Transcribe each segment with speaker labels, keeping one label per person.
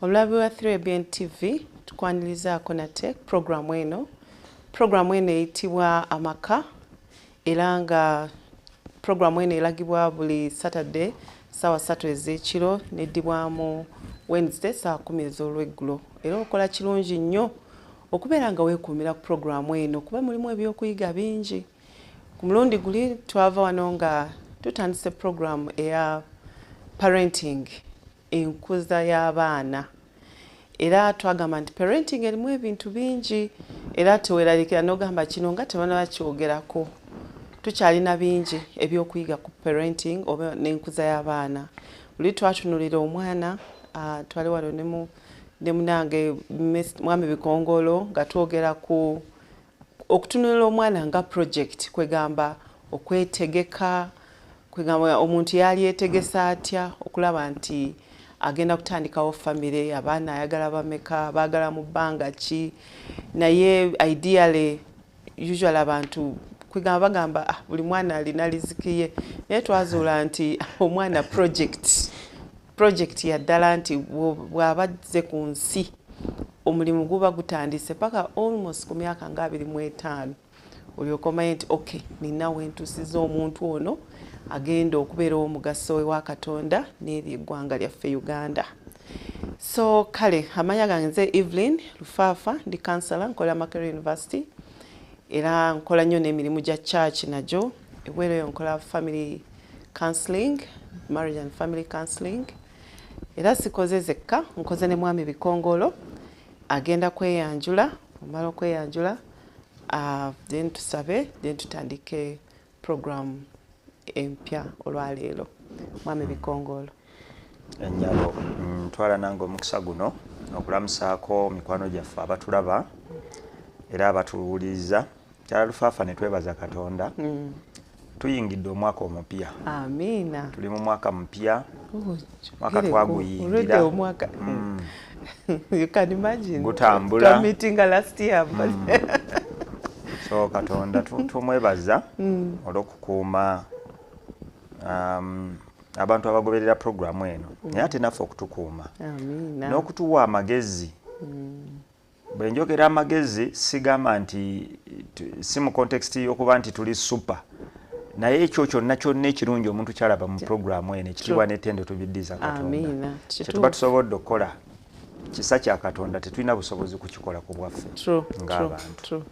Speaker 1: Omulabi wa 3ABN TV, tukwanirizaako nate programu eno. Programu eno eyitibwa Amaka, era nga programu eno eragibwa buli Saturday 3:00 ez'ekiro, neddibwamu Wednesday 10:00 ez'olweggulo. Era okola kirungi nnyo okubeera nga weekuumira ku programu eno, kuba mulimu ebyokuyiga bingi. Ku mulundi guli twava wano nga tutandise programu eya parenting, enkuza y'abaana, era twagamba nti parenting erimu ebintu bingi, era teweeraliikira n'ogamba kino nga tebanabakyogerako. Tukyalina bingi ebyokuyiga ku parenting oba n'enkuza y'abaana. Luli twatunulira omwana, twali wano ne munange Mwami Bikongolo, nga twogera ku okutunulira omwana nga project, kwegamba okwetegeka, kwegamba omuntu yali yetegesa atya okulaba nti agenda kutandikawo famire, abaana ayagala bameka, baagala mu bbanga ki. Naye ideally, usually abantu kwegamba bagamba, "Ah, buli mwana alina riziki ye," naye twazuula nti omwana project ya ddala, nti bw'aba azze ku nsi omulimu guba gutandise paka almost ku myaka nga 25, olyoka omanye nti okay, nina wentuusiza omuntu ono agenda okubeera omugaso ewa Katonda n'eri eggwanga lyaffe Uganda. So kale, amanya gange nze Evelyn Lufaafa, ndi counselor, nkolera Makerere University, era nkola nnyo n'emirimu gya church nagyo. Ebweru eyo nkola family counseling, marriage and family counseling. Era sikoze zekka, nkoze ne Mwami Bikongolo, agenda kweyanjula. Omala okweyanjula, then tusabe, then tutandike program empya olwaleero. Mwami Bikongolo.
Speaker 2: Ennyabo, ntwala nange omukisa guno okulamusaako mikwano gyaffe abatulaba era abatuwuliriza. Kyala Lufaafa, ne twebaza Katonda, tuyingidde omwaka omupya.
Speaker 1: Amiina.
Speaker 2: Tuli mu mwaka mupya.
Speaker 1: Oh,
Speaker 2: Mwaka
Speaker 1: gereko,
Speaker 2: twaguyingira.
Speaker 1: Already omwaka. You can imagine.
Speaker 2: Gutambula.
Speaker 1: Twameetinga last year, but
Speaker 2: So Katonda tumwebaza olw'okukuuma abantu abagoberera programu eno, naye ate naffe okutukuuma
Speaker 1: Amiina.
Speaker 2: n'okutuwa amagezi. Bwe njogera amagezi, sigamba nti si mu context y'okuba nti tuli super, naye ekyo kyonna kyonna ekirungi omuntu kyalaba mu programu eno, ekitiibwa n'ettendo tubiddiza Katonda.
Speaker 1: Amiina.
Speaker 2: Kyetuba tusobodde okukola kisa kya Katonda, tetulina busobozi kukikola ku bwaffe ng'abantu.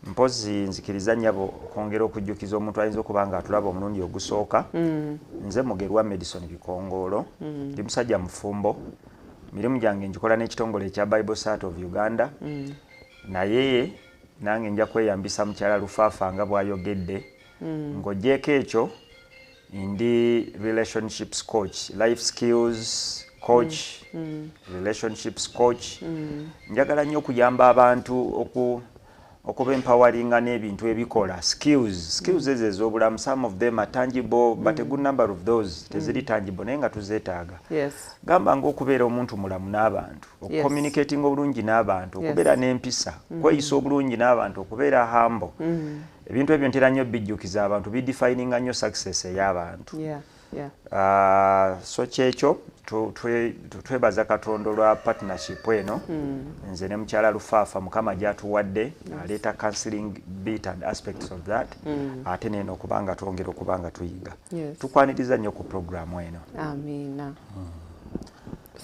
Speaker 2: Mpozi nzikiriza, nnyabo, okwongera okujjukiza omuntu ayinza okuba nga atulaba omulundi ogusooka. Nze Mugerwa Madison Bikongoolo, ndi musajja mufumbo, mirimu gyange ngikola n'ekitongole ekya Bible Society of Uganda. Naye nange nja kweyambisa mukyala Lufaafa nga bw'ayogedde. Ng'ogyeko ekyo, ndi relationships coach, life skills coach, relationships coach. Njagala nnyo okuyamba abantu okuba empoweringa n'ebintu ebikola skills ezo ez'obulamu. Some of them are tangible, but a good number of those teziri tangible, naye nga tuzeetaaga. Gamba ng'okubeera omuntu mulamu n'abantu, okucommunicating obulungi n'abantu, okubeera n'empisa, kweyisa obulungi n'abantu, okubeera humble. Ebintu ebyo ntera nnyo bijjukiza abantu, bidefininga nnyo success ey'abantu. So kyekyo, twebaza Katonda olwa partnership eno nze ne mukyala Lufaafa Mukama gyatuwadde. Aleeta counseling bit and aspects of that, ate neno okubanga twongera okuba nga tuyiga. Tukwaniriza nnyo ku programu eno.
Speaker 1: Amiina.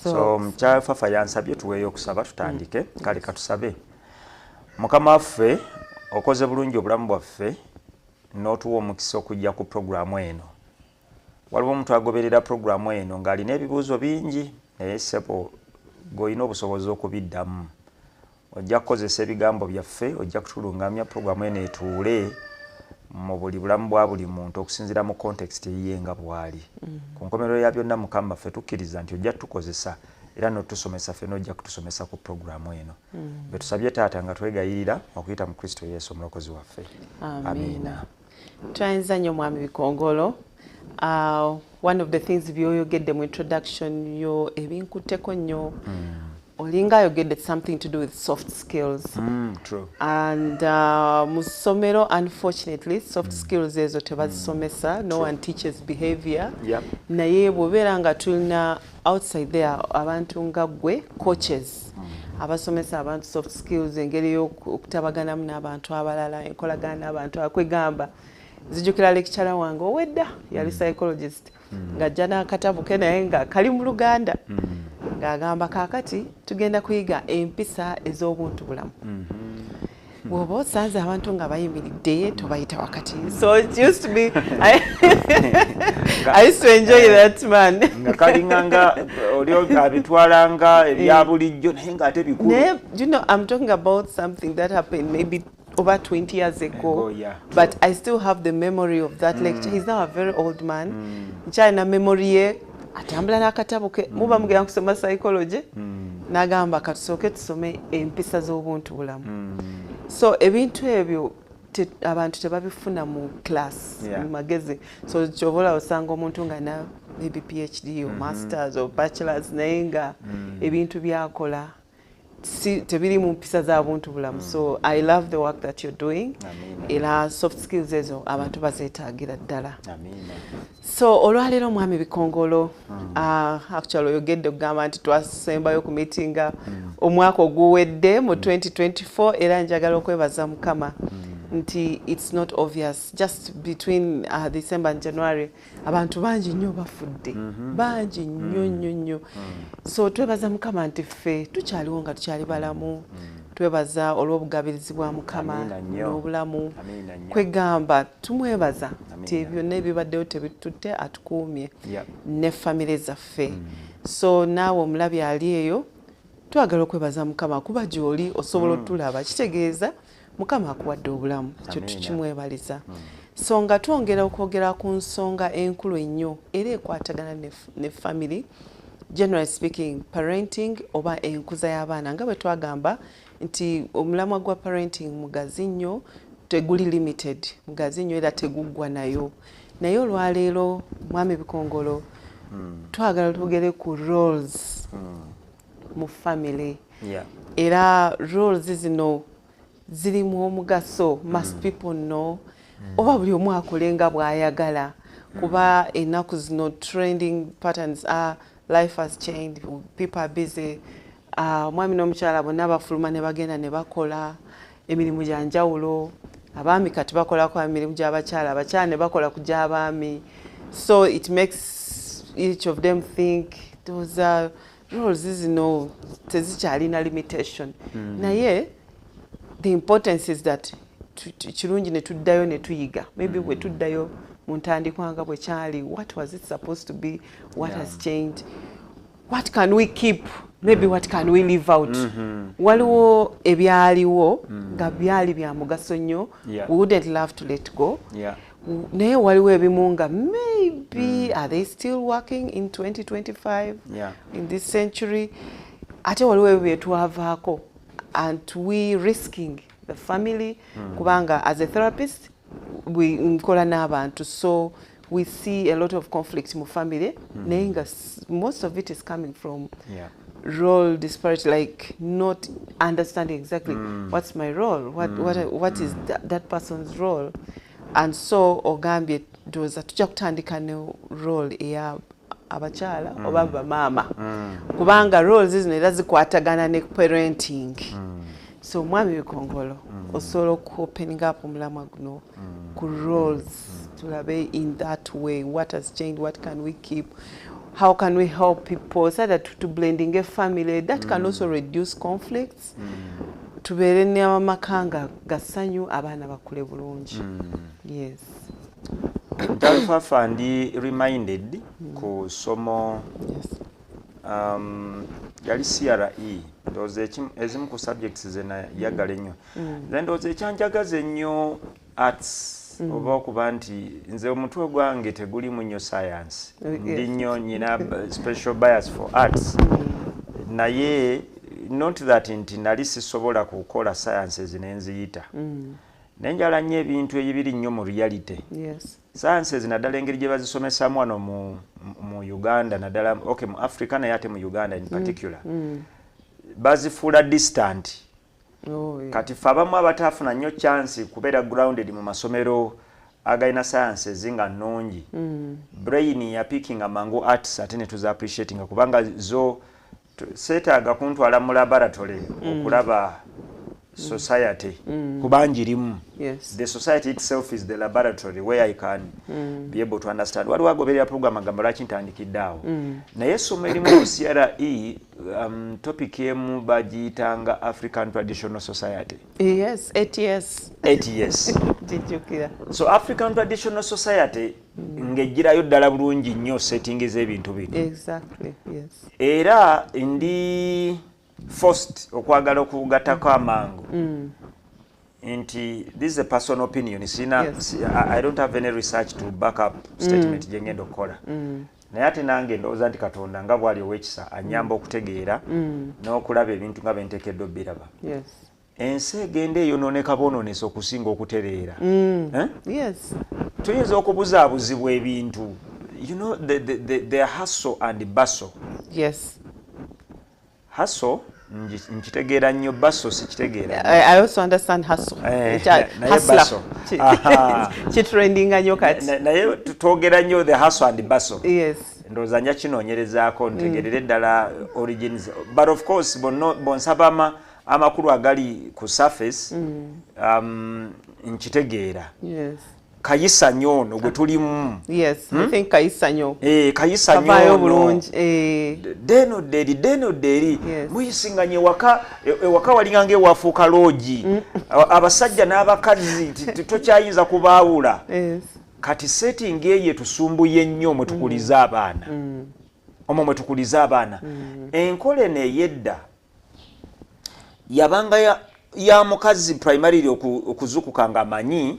Speaker 2: So mukyala Lufaafa yansabye tuweeyo okusaba tutandike. Kale katusabe. Mukama waffe, okoze bulungi obulamu bwaffe n'otuwa omukisa okujja ku programu eno. Waliwo omuntu agoberera programu eno ng'alina ebibuuzo bingi, naye sebo gweolina obusobozi okubiddamu. Ojja kukozesa ebigambo byaffe, ojja kutulungamya programu eno etuule mu buli bulamu bwa buli muntu okusinziira mu context eyiye nga bw'ali. Ku nkomerero ya byonna, Mukama ffe, tukkiriza nti ojja tukozesa era n'otusomesa ffenna, ojja kutusomesa ku programu eno. Betusabye Taata nga twegayirira okuyita mu Kristo Yesu omulokozi waffe.
Speaker 1: Amiina. Twayinza nnyo, Mwami Bikongolo. One of the things byoyogedde mu introduction yo ebinkutteko nnyo. Olinga ayogedde something to do with soft skills.
Speaker 2: True.
Speaker 1: And mu ssomero, unfortunately, soft skills ezo tebazisomesa. No one teaches behavior. Naye bw'obeera nga tulina outside there abantu nga ggwe, coaches abasomesa abantu soft skills, engeri y'okutabaganamu n'abantu abalala, enkolagana n'abantu, akwegamba nzijukira lecturer wange owedda yali psychologist, ng'ajja n'akatabo ke naye nga kali mu Luganda, ng'agamba, "Kaakati tugenda kuyiga empisa ez'obuntu bulamu. Bw'oba osanze abantu nga bayimiridde, tobayita wakati." So it used to be I used to enjoy that man.
Speaker 2: Nga kalinganga oli abitwalanga ebya bulijjo, naye ng'ate bikulu.
Speaker 1: Naye, I'm talking about something that happened maybe over 20 years ago,
Speaker 2: Ago, yeah.
Speaker 1: but I still have the memory of that lecture. He's now a very old man. Nkyalina memory ye, atambula n'akatabo ke, muba mugenda kusoma psychology, n'agamba, "Katusooke tusome empisa z'obuntu bulamu." So ebintu ebyo abantu tebabifuna mu class, mu magezi. So kyova olaba osanga omuntu nga na maybe PhD or masters or bachelors, naye nga ebintu byakola si tebiri mu mpisa za buntu bulamu. So I love the work that you're doing.
Speaker 2: Amiina.
Speaker 1: Era soft skills ezo abantu bazeetaagira ddala.
Speaker 2: Amiina.
Speaker 1: So olwaleero, Omwami Bikongolo, actually oyogedde okugamba nti twasembayo ku mitinga omwaka oguwedde mu 2024, era njagala okwebaza Mukama nti it's not obvious, just between December and January abantu bangi nnyo bafudde, bangi nnyo nnyo nnyo. So twebaza Mukama nti ffe tukyaliwo, nga tukyali balamu. Twebaza olw'obugabirizi bwa Mukama
Speaker 2: Amiina nnyo.
Speaker 1: n'obulamu.
Speaker 2: Amiina nnyo.
Speaker 1: Kwegamba tumwebaza nti
Speaker 2: Amiina.
Speaker 1: byonna ebibaddewo tebitutte, atukuumye ne famire zaffe. So naawe omulabi ali eyo, twagala okwebaza Mukama kuba gy'oli osobola otulaba, kitegeeza Mukama akuwadde obulamu. Ekyo
Speaker 2: Amiina.
Speaker 1: tukimwebaliza. So nga twongera okwogera ku nsonga enkulu ennyo era ekwatagana ne family, generally speaking, parenting oba enkuza y'abaana, nga bwe twagamba nti omulamwa gwa parenting mugazi nnyo, teguli limited, mugazi nnyo era teguggwa nayo. Naye olwaleero, Mwami Bikongolo, twagala twogere ku roles mu family. Era roles zino zirimu omugaso, must people know, oba buli omu akole nga bw'ayagala? Kuba ennaku zino trending patterns are, life has changed, people are busy, omwami n'omukyala bonna bafuluma ne bagenda ne bakola emirimu gya njawulo. Abaami kati bakolako emirimu gy'abakyala, abakyala ne bakola ku gy'abaami. So it makes each of them think those are roles zino tezikyalina limitation. Naye the importance is that kirungi ne tuddayo ne tuyiga, maybe bwe tuddayo mu ntandikwa nga bwe kyali, what was it supposed to be, what has changed, what can we keep, maybe what can we leave out. Waliwo ebyaliwo nga byali bya mugaso nnyo, we wouldn't love to let go. Naye waliwo ebimu nga maybe are they still working in 2025, in this century? Ate waliwo ebyo byetwavaako and we risking the family, kubanga as a therapist we nkola n'abantu, so we see a lot of conflict mu family, naye nga most of it is coming from role disparity, like not understanding exactly what's my role, what is that person's role. And so ogambye, ndowooza tujja kutandika ne role eya abakyala oba bamaama, kubanga roles zino era zikwatagana ne parenting. So Mwami Bikongolo, osobola okuopening up omulamwa guno ku roles, tulabe in that way what has changed, what can we keep, how can we help people so that to blending a family that can also reduce conflicts, tubeere n'amaka nga gasanyu, abaana bakule bulungi. Yes.
Speaker 2: Ntalufaafa, ndi reminded ku ssomo, yali CRE, ndowooza ezimu ku subjects ze nayagala ennyo. Nze ndowooza ekyanjagaza ennyo arts, oba okuba nti nze omutwe gwange tegulimu nnyo science, ndi nnyo nyina special bias for arts. Naye not that nti nali sisobola kukola sciences nenziyita, naye njala nnyo ebintu ebiri nnyo mu reality. Sciences, naddala engeri gye bazisomesamu wano mu Uganda, naddala, okay, mu Africa, naye ate mu Uganda in particular. Bazifuula distant.
Speaker 1: Oh, yeah.
Speaker 2: Kati ffe abamu abataafuna nnyo chance kubeera grounded mu masomero agalina sciences nga nnungi, brain yapickinga mangu arts, ate ne tuza appreciatinga kubanga zo seetaaga kuntwala mu laboratory okulaba society, kuba njirimu. The society itself is the laboratory where I can be able to understand. Waliwo agoberera program agamba lwaki ntandikidde awo, naye essomo erimu mu CRE, topic emu bagiyitanga African Traditional Society.
Speaker 1: Yes, ATS.
Speaker 2: ATS.
Speaker 1: Jijjukira.
Speaker 2: So African Traditional Society ng'egirayo ddala bulungi nnyo setting z'ebintu bino. Era ndi forced okwagala okugattako amangu nti this is a personal opinion, sina I don't have any research to back up statement gye ngenda okukola, naye ate nange ndowooza nti Katonda nga bw'ali ow'ekisa annyamba okutegeera n'okulaba ebintu nga benteekeddwa obbiraba. Ensi egenda eyonooneka boonoonesa okusinga okutereera. Eh?
Speaker 1: Yes.
Speaker 2: Tuyinza okubuzaabuzibwa ebintu, the hustle and bustle. Hustle nkitegeera nnyo, bustle sikitegeera.
Speaker 1: I also understand hustle.
Speaker 2: Eh, naye
Speaker 1: Hustler.
Speaker 2: Bustle. Aha.
Speaker 1: Kitrendinga nnyo kati.
Speaker 2: Naye twogera nnyo the hustle and bustle. Ndowooza nja kinoonyerezaako ntegerere ddala origins, but of course bonsaba amakulu agali ku surface, nkitegeera. Kayisanyo ono gwe tulimu.
Speaker 1: Yes. I think kayisanyo.
Speaker 2: Eh, kayisanyo
Speaker 1: Kavaayo
Speaker 2: ono.
Speaker 1: bulungi. Eh.
Speaker 2: Deno deri, deno deri. Muyisinganye ewaka, ewaka walinganga ewafuuka loogi. Abasajja n'abakazi tokyayinza kubaawula. Kati setting eyo etusumbuye nnyo mwe tukuliza abaana, omwo mwe tukuliza abaana. Enkola eno ey'edda yabanga ya mukazi primarily okuzukuka nga amanyi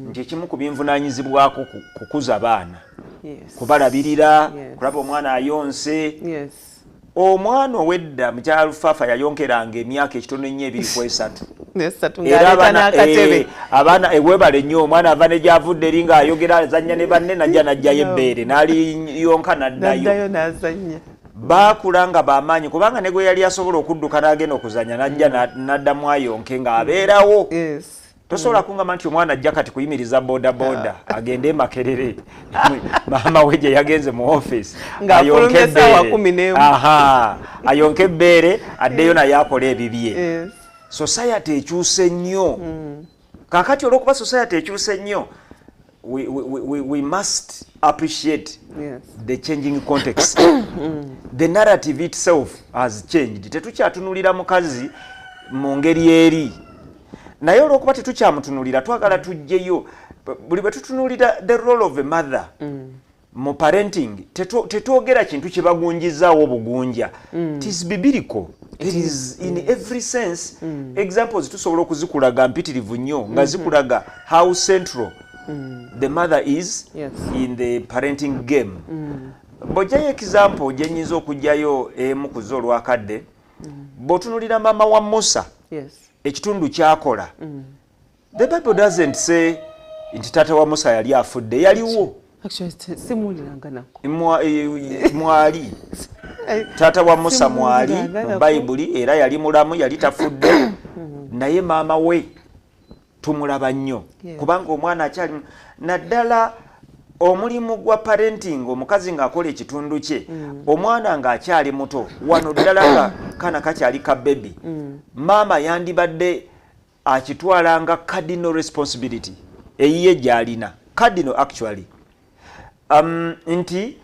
Speaker 2: nti ekimu ku binvunaanyizibwako kukuza baana, kubalabirira, kulaba omwana ayonse. Omwana ow'edda, mukyala Lufaafa, yayonkeranga emyaka ekitono ennyo 2 ku 3.
Speaker 1: Nesatu
Speaker 2: Era
Speaker 1: ng'aleeta
Speaker 2: abaana
Speaker 1: n'akatebe.
Speaker 2: Abaana ewebale nnyo, omwana ava ne gyavudde eri ng'ayogera, azannya ne banne, najja n'ajjayo ebbeere n'aliyonka n'addayo.
Speaker 1: N'addayo n'azannya.
Speaker 2: Baakula nga bamaanyi kubanga ne gwe yali asobola okudduka n'agenda okuzannya n'ajja n'addamu ayonke ng'abeerawo. Tosobola kungamba nti omwana ajja kati kuyimiriza boda boda agende e Makerere, maama we gye yagenze mu office,
Speaker 1: Ng'afulumye
Speaker 2: ayonke
Speaker 1: essaawa
Speaker 2: ebbeere.
Speaker 1: 11.
Speaker 2: Aha, ayonke ebbeere addeyo naye akola ebibye. Society ekyuse nnyo. Kaakati olw'okuba society ekyuse nnyo, we must appreciate the changing context. The narrative itself has changed. Tetukyatunulira mukazi mu ngeri eri, naye olw'okuba tetukyamutunulira, twagala tujjeyo buli bwe tutunulira the role of a mother mu parenting, tetwogera kintu kyebagunjizaawo obugunja. It is biblical. It is in every sense. Examples tusobola okuzikulaga mpitirivu nnyo nga zikulaga how central the mother is in the parenting game. Bw'ojjayo example gye nnyinza okuggyayo emu ku zo olwakadde, bw'otunulira maama wa Musa, ekitundu kyakola, the Bible doesn't say nti taata wa Musa yali afudde, yaliwo.
Speaker 1: Actually, simuwuliranga nako.
Speaker 2: Mwali taata wa Musa mwali
Speaker 1: Simuwuliranga
Speaker 2: mu
Speaker 1: nako.
Speaker 2: Bayibuli, era yali mulamu, yali tafudde, naye maama we tumulaba nnyo kubanga omwana akyali, naddala omulimu gwa parenting, omukazi ng'akola ekitundu kye, omwana ng'akyali muto, wano ddala nga kaana kakyali ka baby, maama yandibadde akitwala nga cardinal responsibility eyiye gy'alina, cardinal actually, nti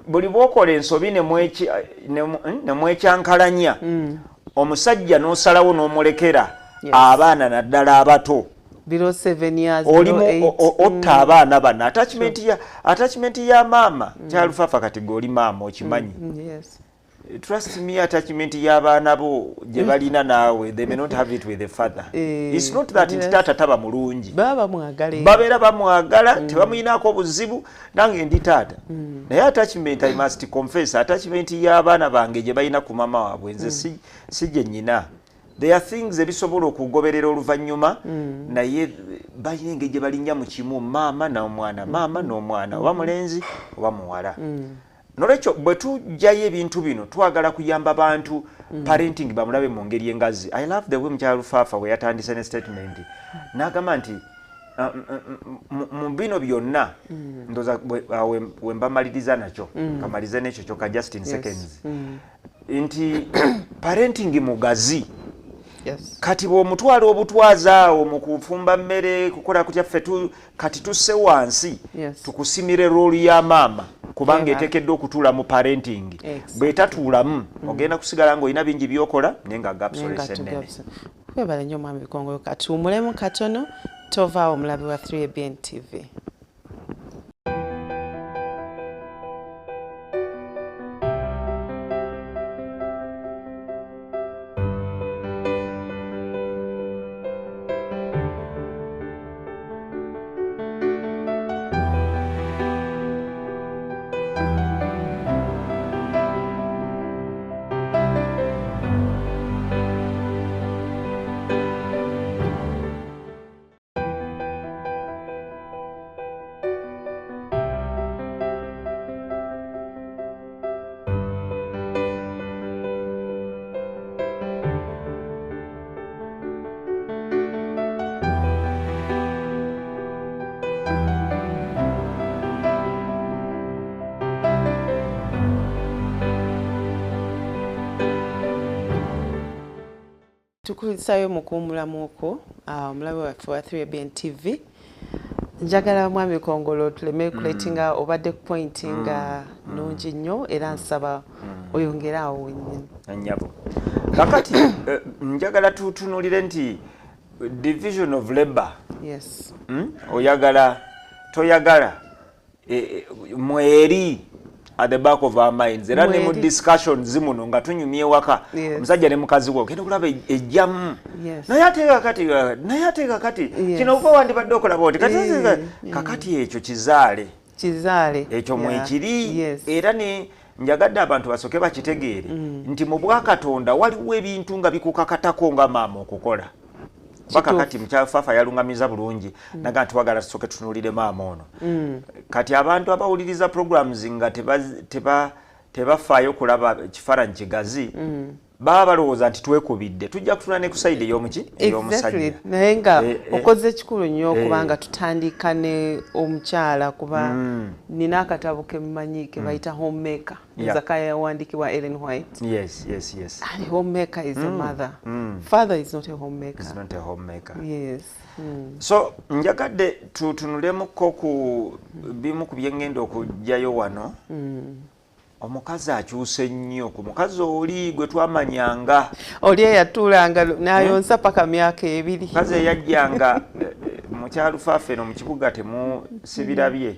Speaker 2: buli bwokola ensobi ne mwekyankalanya omusajja n'osalawo n'omulekera abaana naddala abato,
Speaker 1: Below 7 years,
Speaker 2: olimu
Speaker 1: below 8.
Speaker 2: otta abaana bano. Attachment ya maama, kyalufaafa kati gwe oli maama okimanyi. Trust me, attachment y'abaana bo gye balina naawe, they may not have it with the father. It's not that nti taata taba mulungi.
Speaker 1: Baba bamwagala era.
Speaker 2: Babeera bamwagala, tebamuyinaako obuzibu. Nange ndi taata, naye attachment, I must confess, attachment y'abaana bange gye balina ku maama waabwe nze si gye nnyina. There are things ebisobola okugoberera oluvannyuma, naye balina engeri gye balinnya mu kimu, maama n'omwana, maama n'omwana, oba mulenzi oba muwala. Nolwekyo bwe tujjayo ebintu bino, twagala kuyamba bantu parenting bamulabe mu ngeri engazi. I love the way mukyala Lufaafa bwe yatandise ne statement n'agamba nti mu bino byonna, ndowooza we mbamaliriza nakyo, kamalize n'ekyo kyokka, just in seconds, nti parenting mugazi. Kati bw'omutwala obutwaza awo mu kufumba mmere, kukola kutya, ffe kati tusse wansi tukusimire role ya maama, kubanga eteekeddwa okutuula mu parenting. Bw'etatuulamu, ogenda kusigala ng'olina bingi by'okola naye nga gaps
Speaker 1: Naye nga
Speaker 2: olese nnene.
Speaker 1: Webale nnyo, mwami Bikongo. Katuwummulemu katono, tovaawo, omulabi wa 3ABN TV. Tukulisayo mu kuwummulamu okwo, omulabi waffe wa 3ABN TV. Njagala, mwami Kongolo, tuleme kuletinga. Obadde ku point nga nungi nnyo, era nsaba oyongere awo wennyini.
Speaker 2: Nnyabo, kakati njagala tutunulire nti division of labor. Oyagala toyagala, mweri at the back of our minds, era ne mu
Speaker 1: Mweri.
Speaker 2: discussions muno nga tunyumya ewaka, omusajja ne mukazi we, ogenda okulaba ejjamu, naye ate kakati, naye ate kakati kino oba wandibadde okola oti kati, kakati ekyo kizaale.
Speaker 1: Kizaale.
Speaker 2: Ekyo mwekiri. Era ne njagadde abantu basooke bakitegeere nti mu bwakatonda waliwo ebintu nga bikukakatako nga maama okukola. Kuba kakati mukyafaafa yalungamiza bulungi naga nti wagala tusooke tutunuulire maama ono. Kati abantu abawuliriza programs nga tebafaayo kulaba kifaananyi kigazi, baba balowooza nti twekubidde, tujja kutuna ne ku side ey'omuki, ey'omusajja.
Speaker 1: Naye nga okoze ekikulu nnyo, okubanga tutandika ne omukyala, kuba nina akatabo kemmanyi ke bayita Homemaker, nzaka yawandiikibwa Ellen White. And homemaker is a mother. Father is not a homemaker.
Speaker 2: Is not a homemaker.
Speaker 1: Yes.
Speaker 2: So njagadde tutunulemuko ku bimu ku byengenda okuggyayo wano. Omukazi akyuse nnyo ku mukazi oli gwe twamanyanga.
Speaker 1: Oli eyatuulanga n'ayonsa paka myaka 2.
Speaker 2: Mukazi eyajjanga mukyalufaafe eno mu kibuga temusibirabye,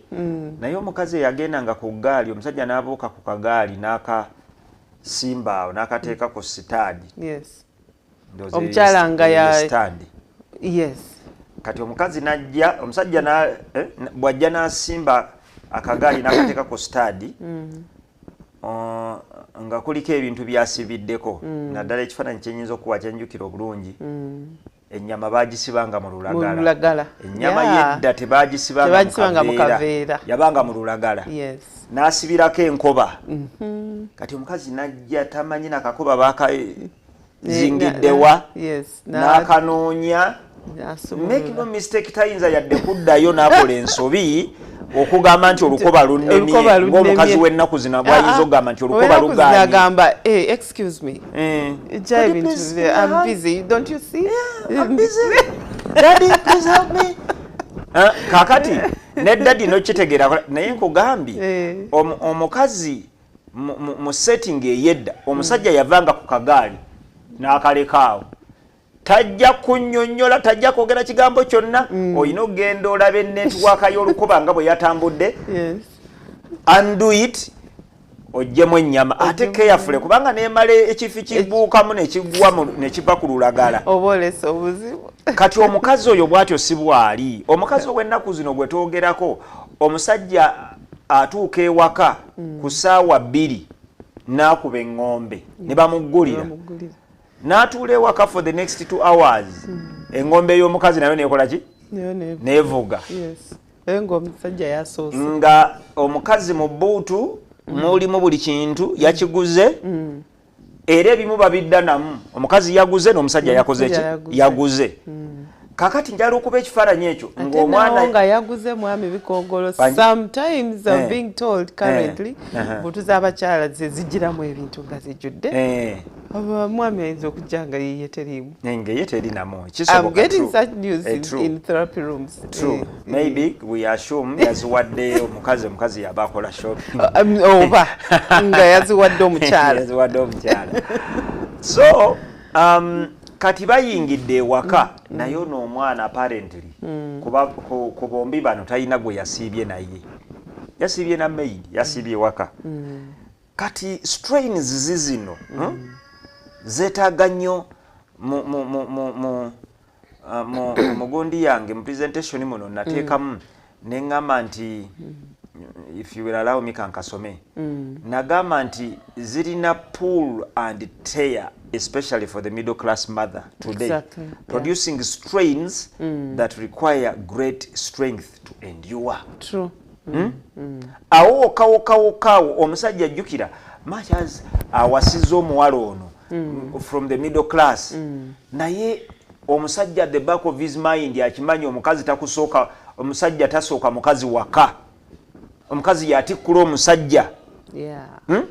Speaker 2: naye omukazi eyagendanga ku ggaali, omusajja n'abuuka ku kagaali n'akasimba awo n'akateeka ku sitaadi. Ndowooza
Speaker 1: Omukyala nga
Speaker 2: sitaandi. Kati omukazi n'ajja, omusajja bw'ajja n'asimba akagaali n'akateeka ku sitaadi, nga kuliko ebintu byasibiddeko, naddala ekifaananyi kyenyinza okuwa kyenjukira obulungi, ennyama baagisibanga mu lulagala.
Speaker 1: Mu lulagala.
Speaker 2: Ennyama yedda tebagisibanga mu
Speaker 1: Tebagisibanga mu
Speaker 2: kaveera.
Speaker 1: kaveera.
Speaker 2: Yabanga mu lulagala. N'asibirako enkoba. Kati omukazi n'ajja tamanyi nakakoba baakazingiddewa, n'akanoonya.
Speaker 1: N'asumulula.
Speaker 2: Make no mistake, tayinza yadde kuddayo n'akola ensobi okugamba nti olukoba lunnemye,
Speaker 1: Olukoba lunnemye.
Speaker 2: ng'omukazi w'ennaku zino bw'ayinza okugamba nti olukoba
Speaker 1: Ow'ennaku zino
Speaker 2: lugaanye.
Speaker 1: agamba, "Hey, excuse me. Jja
Speaker 2: Could you
Speaker 1: ebintu
Speaker 2: please
Speaker 1: bye, I'm
Speaker 2: give me a
Speaker 1: busy. Don't you see?"
Speaker 2: Yeah, I'm busy. Daddy, please help me. Kakati ne daddy nokitegeera, naye nkugambye, omukazi mu setting eyedda, omusajja yavanga ku kagaali n'akalekaawo, tajja kunnyonnyola, tajja kwogera kigambo kyonna. Olina okugenda olaba enetiwaaka y'olukoba nga bwe yatambudde, undo it, oggyemu ennyama, ate carefully, kubanga nemala ekifi kibuukamu nekigwa nekiva ku lulagala.
Speaker 1: Oba olesa obuzibu.
Speaker 2: Kati omukazi oyo bw'atyo si bw'ali omukazi ow'ennaku zino gwe twogerako. Omusajja atuuka ewaka ku ssaawa 2 n'akuba eŋŋombe ne bamuggulira,
Speaker 1: Bamuggulira.
Speaker 2: n'atuula ewaka for the next 2 hours, eŋŋombe y'omukazi nayo nekola ki?
Speaker 1: Nayo
Speaker 2: Neevuga.
Speaker 1: Yes. Naye ng'omusajja yasoose.
Speaker 2: Nga omukazi mu buutu. Mulimu buli kintu, yakiguze, era ebimu babidda namu. Omukazi yaguze n'omusajja yakoze ki?
Speaker 1: Yaguze.
Speaker 2: Yaguze. Kakati njala okuba ekifaananyi ekyo
Speaker 1: Ate
Speaker 2: ng'omwana
Speaker 1: nawo nga yaguze, mwami Bikongolo,
Speaker 2: Bangi.
Speaker 1: sometimes I'm being told currently, butu z'abakyala ze zigiramu ebintu nga zijjudde. Mwami ayinza okujja nga yiye teriimu.
Speaker 2: Ngeye terinamu.
Speaker 1: I'm
Speaker 2: Kisoboka,
Speaker 1: getting
Speaker 2: true.
Speaker 1: such news
Speaker 2: True.
Speaker 1: in therapy rooms.
Speaker 2: True. Maybe we assume yaziwadde omukazi, omukazi yaba akola shopping.
Speaker 1: Oba nga yaziwadde omukyala.
Speaker 2: Yaziwadde omukyala. So kati bayingidde ewaka, naye ono omwana apparently ku bombi bano talina gwe yasiibye naye, yasiibye na maid, yasiibye ewaka. Kati strains zizino, Zeetaaga nnyo mu gundi yange, mu presentation muno nateekamu neŋŋamba nti, if you will allow me, kankasome. Nagamba nti zirina pull and tear, especially for the middle class mother today, producing strains that require great strength to endure.
Speaker 1: True.
Speaker 2: Awo wokka wokka wokkaawo omusajja, ajjukira, much as awasiza omuwala ono from the middle class, naye omusajja at the back of his mind akimanyi omukazi takusooka, omusajja tasooka mukazi waka, omukazi yatikkula omusajja. Hmm?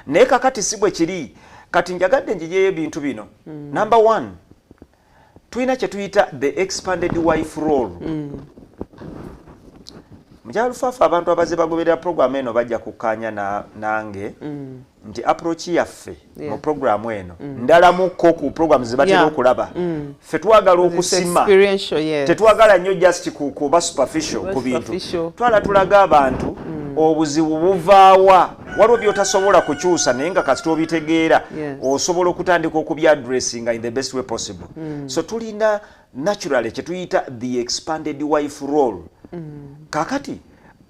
Speaker 2: Naye kakati si bwe kiri. Kati njagadde njijeyo ebintu bino. Number one, tulina kye tuyita the expanded wife role. Mukyala Lufaafa, abantu abaze bagoberera programu eno bajja kukkaanya nange nti approach yaffe mu programu eno ndalamuko ku programu ze batera okulaba. Ffe twagala okusima,
Speaker 1: Experiential, yes.
Speaker 2: tetwagala nnyo just kuba superficial ku bintu.
Speaker 1: Superficial.
Speaker 2: Twala tulaga abantu obuzibu buvaawa. Waliwo byotasobola kukyusa, naye nga kasita obitegeera, osobola okutandika okubyaddressinga in the best way possible. So tulina naturally kyetuyita the expanded wife role. Kakati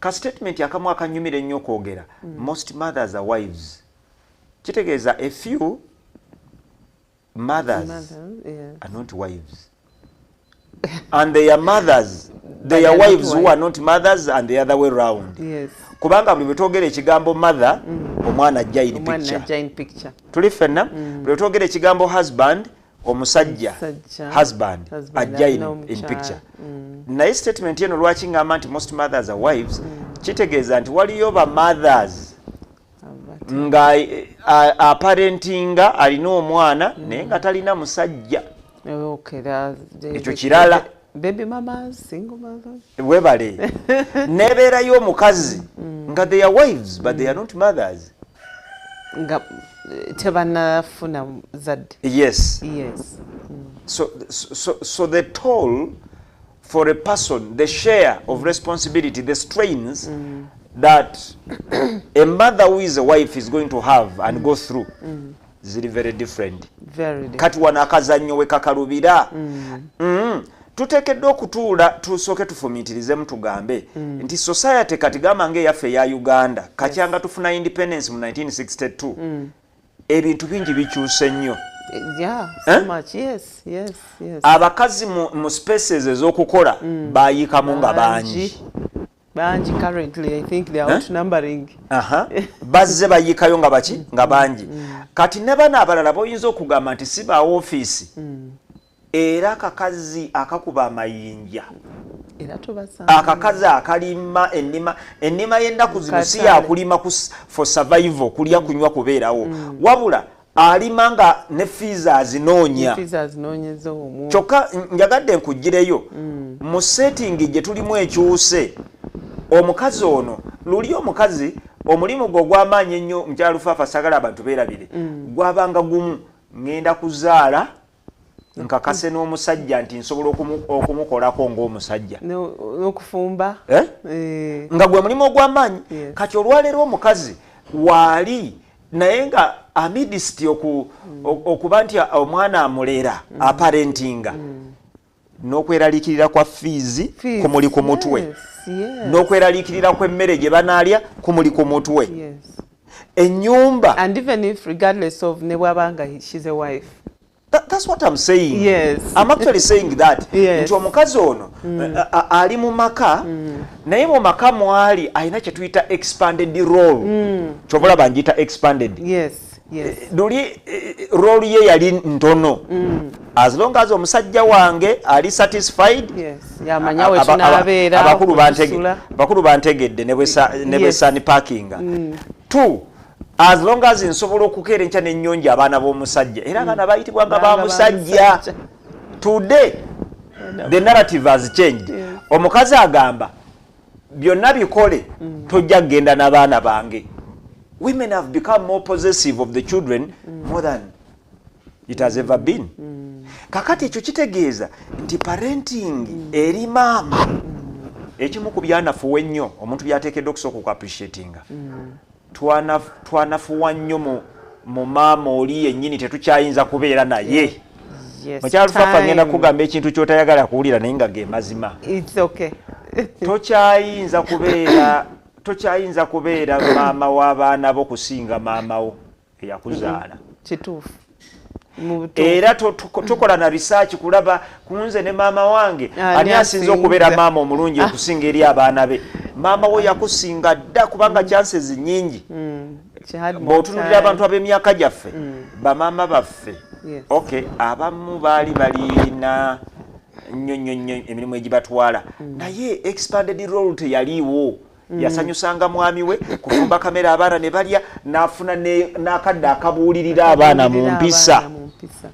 Speaker 2: ka statement akamu akanyumira ennyo okwogera: most mothers are wives. Kitegeeza a few mothers
Speaker 1: Mothers, yes.
Speaker 2: are not wives, and they are mothers, they
Speaker 1: But
Speaker 2: are
Speaker 1: they are not
Speaker 2: wives who
Speaker 1: wives.
Speaker 2: are not mothers, and the other way round. Kubanga buli bwetwogera ekigambo mother, omwana ajja in
Speaker 1: Omwana
Speaker 2: picture.
Speaker 1: ajja in picture.
Speaker 2: Tuli ffenna? Buli bwetwogera ekigambo husband, omusajja,
Speaker 1: Omusajja,
Speaker 2: husband,
Speaker 1: husband
Speaker 2: ajja
Speaker 1: alina
Speaker 2: in
Speaker 1: omukyala.
Speaker 2: picture. Naye statement eno lwaki ngamba nti most mothers are wives? Kitegeeza nti waliyo ba mothers nga aparentinga, alina omwana, naye nga talina musajja.
Speaker 1: Okay,
Speaker 2: Ekyo kirala.
Speaker 1: Baby mamas, single mothers.
Speaker 2: Webale. Nebeerayo omukazi nga they are wives but they are not mothers.
Speaker 1: Nga tebanafuna zadde.
Speaker 2: Yes. So the toll for a person, the share of responsibility, the strains that a mother who is a wife is going to have and go through ziri very different.
Speaker 1: Very different.
Speaker 2: Kati wano akazannyo we kakalubira. Tuteekeddwa okutuula tusooke tufumiitirizemu, tugambe nti society kati gamba ngaeyaffe eya Uganda, kakyanga tufuna independence mu 1962, ebintu bingi bikyuse nnyo.
Speaker 1: Yeah, so
Speaker 2: Eh?
Speaker 1: much. Yes.
Speaker 2: Abakazi mu spaces ez'okukola bayiikamu nga bangi.
Speaker 1: Bangi. Currently, I think they are
Speaker 2: Eh?
Speaker 1: outnumbering.
Speaker 2: Aha. Bazze bayiikayo nga baki, nga bangi. Kati ne bano abalala boyinza okugamba nti si ba ofiisi, era akakazi akakuba amayinja,
Speaker 1: Era tubasanga.
Speaker 2: akakazi akalima ennima, ennima y'ennaku zino si
Speaker 1: Katale.
Speaker 2: yakulima for survival, kulya, kunywa, kubeerawo, wabula alima nga ne fees azinoonya.
Speaker 1: Fees azinoonyeza omwo.
Speaker 2: Kyokka njagadde nkuggireyo mu setting gye tulimu ekyuse. Omukazi ono, luli omukazi omulimu gwe ogw'amaanyi ennyo, mukyala Lufaafa, sagala abantu beerabire, gwabanga gumu: ŋŋenda kuzaala nkakase n'omusajja nti nsobola okumukolako ng'omusajja.
Speaker 1: N'okufumba.
Speaker 2: Eh?
Speaker 1: Eh,
Speaker 2: nga gwe mulimu ogw'amaanyi. Kati olwaleero omukazi waali naye nga amidst okuba nti omwana amulera, aparentinga, n'okweraliikirira kwa fees
Speaker 1: fees,
Speaker 2: kumuli ku mutwe, n'okweraliikirira kw'emmere gye banaalya kumuli ku mutwe, ennyumba.
Speaker 1: And even if, regardless of ne bw'aba nga she's a wife,
Speaker 2: That's what I'm saying.
Speaker 1: Yes.
Speaker 2: I'm actually saying that.
Speaker 1: Yes.
Speaker 2: Nti omukazi ono ali mu maka, naye mu maka mwali alina kye tuyita expanded role. Kyova olaba ngiyita expanded. Luli role ye yali ntono. As long as omusajja wange ali satisfied,
Speaker 1: Yamanya we tunaabeera, okusula.
Speaker 2: Abakulu bantegedde ne bwe unpackinga. Two, as long as nsobola okukeera enkya n'ennyonja abaana b'omusajja, era abaana bayitibwanga ba
Speaker 1: Banga ba
Speaker 2: musajja.
Speaker 1: musajja.
Speaker 2: Today the narrative has changed. Omukazi agamba byonna bikole, tojja kugenda n'abaana bange. Women have become more possessive of the children more than it has ever been. Kakati ekyo kitegeeza nti parenting eri maama, ekimu ku byanafuwa ennyo omuntu byateekeddwa okusooka okuappreciatinga, twanafuwa nnyo mu maama oli yennyini, tetukyayinza kubeera naye. Mukyala Lufafa, ngenda
Speaker 1: Time.
Speaker 2: kugamba ekintu ky'otayagala kuwulira, naye nga ge mazima.
Speaker 1: It's okay.
Speaker 2: Tokyayinza kubeera maama w'abaana bo kusinga maama wo eyakuzaala.
Speaker 1: Kituufu. Mu butuufu.
Speaker 2: Era tokola na research kulaba kunze ne maama wange
Speaker 1: Ani
Speaker 2: ani asinza
Speaker 1: asinza?
Speaker 2: okubeera maama omulungi okusinga eri abaana be. Maama wo yakusinga dda, kubanga chances nyingi
Speaker 1: She had more
Speaker 2: bw'otunuulira
Speaker 1: time.
Speaker 2: abantu ab'emyaka gyaffe, bamaama baffe, okay, abamu baali balina nnyo nnyo nnyo emirimu egibatwala, naye expanded role teyaliiwo. Yasanyusanga mwami we kufumba kamere, abaana ne balya, n'afuna n'akadde akabuulirira abaana mu
Speaker 1: Akabuulirira
Speaker 2: mpisa.
Speaker 1: abaana mu mpisa.